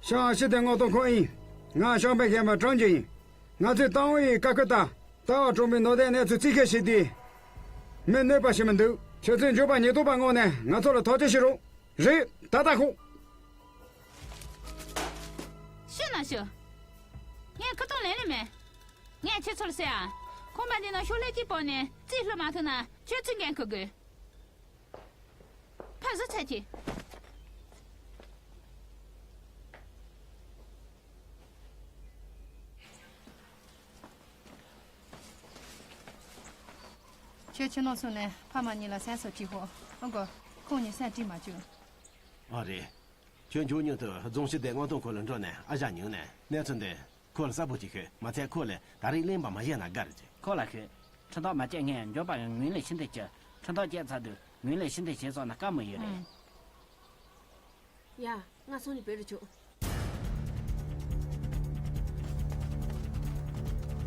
ཤང་སྤྱི་བདེ་མངགས་གཏོང་ཁང་ཡིན། ང་ཤང་པའི་རྒན་པ་ཀྲང་ཅིན་ཡིན། ང་ཚོས་ཏང་ཨུའི་བཀའ་བཀོད་ལྟར། རྟ་བ་གྲོང་པའི་ནོར་དང་གནས་ཚུལ་རྩིས་ཁ་ཞིག་དེ། མི་གནོད་པ་ཞིག་མི་འདུག་ཁྱོད་ཚོས་འབྱོར་པ་ཉེན་རྟོག་པ་མངགས་ནས་ང་ཚོ་ལ་ཐག་གཅོད་བྱེད་རོགས། རེད། ད་ལྟ་ཤོག་ཤི་ན་ཤི། ངས་ཁ་ཏོན་ལེན་ལེ་མེད། ངས་ཁྱེད་ཚོར་ཟེར་ཨ། ཁང་པ་འདི་ནང་ཤོག་ལྷེ་གཅིག་སྤོས་ནས་རྩིས་སློག་མ་ཐུབ་ན་ཁྱོད་ཚོས་འགན་འཁུར་དགོས། ཕར་བཟོ་ཚར་གྱིས། ཁྱོད་ཁྱིམ་ནང་སོང་ནས་ཕ་མ་གཉིས་ལ་སེམས་གསོ་བྱེད་ཤོག་ཨང་གོ། ཁོང་གཉིས་སེམས་སྐྲག་མ་བྱུང་། ཨ་རེད། ཁྱོད་མགྱོགས་མྱུར་དུ་རྫོང་སྤྱི་བདེ་མངགས་གཏོང་ཁང་ལ་འགྲོ་ནས་ཨ་ཞང་ཉུང་ནས་གནས་ཚུལ་འདི་ཁོ་ལ་གསལ་པོ་ཅིག་ཤོད། མ་ཚད་ཁོ་ལ་ད་རེས་གླེན་པ་མ་བཤད་ན་དགའ་རེད་ཅེས། ཁོ་ལ་ཤོད། ཁྲིམས་ཐག་མ་བཅད་སྔོན་འབྱོར་པ་ངོས་ལེན་ཤིན་ཏུ་བྱེད། ཁྲིམས་ཐག་བཅད་ཚར་དུས་ངོས་ལེན་ཤིན་ཏུ་བྱེད་སོང་ན་དཀའ་མོ་ཡོད་རེད། ཡ། ང་སོང་ནས་བོད་རུ་ཆུག་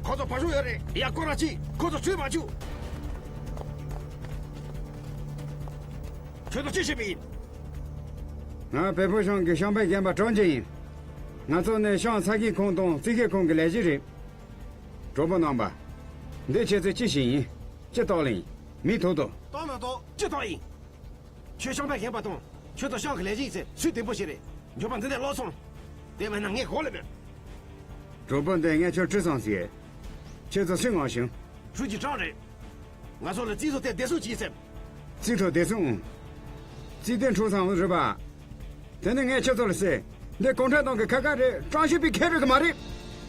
ཁོ་ཚོ་ཕར་ཞོག་ཡོད་རེད། ཡ། ཁོ་རང་ཅི། ཁོ་ཚོ་ཚུད་མ་བཅུག་ཁྱོད་ཚོ་ཅི་བྱེད་པ་ཡིན། ང་བལ་པོ་ཤང་གི་ཤང་པའི་རྒན་པ་ཀྲང་ཅིན་ཡིན། ང་ཚོ་ནི་ཤང་ས་ཁུལ་ཁང་དང་རྩིས་ཁ་ཁང་གི་ལས་བྱེད་རེད། གྲོགས་པོ་རྣམ་པ། འདི་ཁྱེད་ཚོས་ཅི་བྱེད་ཡིན། ཅི་བཏགས་ལེན་ཡིན། མི་ཐུག་དོ། བཏགས་མ་གཏོགས་ཅི་བཏགས་ཡིན། ཁྱོད་ཤང་པའི་རྒན་པ་དང་། ཁྱོད་ཚོ་ཤང་གི་ལས་བྱེད་ཡིན་ཚེ་སུས་བདེན་པོ་བྱེད་རེད། འབྱོར་པ་འདི་ནས་ལོག་སོང་། དེ་མིན་ན་ངས་གོ་ལེ་མེད། གྲོགས་པོ་འདི་ངས་ཁྱོད་དྲི་སོང་ཟེར། ཁྱེད་ཚོ་སུས་མངགས་བྱུང་། ཧྲུའུ་ཅི་ཀྲང་རེད། ང་ཚོ་ལ་རྩིས་ཐོ་དེ་བདེ་སྲུང་བྱེད་ཟེར། རྩིས་ཐོ་བདེ་སྲུང་། རྩིས་དོན་འཁྲུག་སོང་རེད་པ། དེ་ནི་ངས་ཁྱེད་ཚོ་ལ་ཟེར། འདི་གུང་ཁྲན་ཏང་གི་ཁ་ཁ་རེད། ཀྲང་ཞི་པའི་ཁེ་རེད་གི་མ་རེད།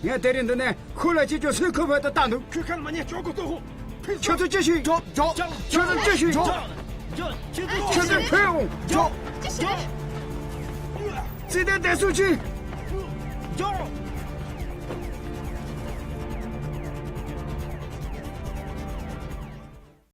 ངས་དེ་རིང་འདི་ནས་ཁོ་ལ་ཅི་ཅོ་སུས་ཁོ་བོད་དུ་བཏང་འདུག་ཁྱོད་ཁ་ལ་མ་ཉན། ཅོག་གོ་ལྟོ་ཧོ། ཁྱོད་ཚོ་ཅི་ཞིག་ཇོ་ཇོ། ཁྱོད་ཚོ་ཅི་ཞིག་ཇོ། ཁྱོད་ཚོ་ཕེབས་འོང་། ཇོ་ཇོ། རྩིས་དོན་བདེ་སྲུང་ཅི། ཇོ།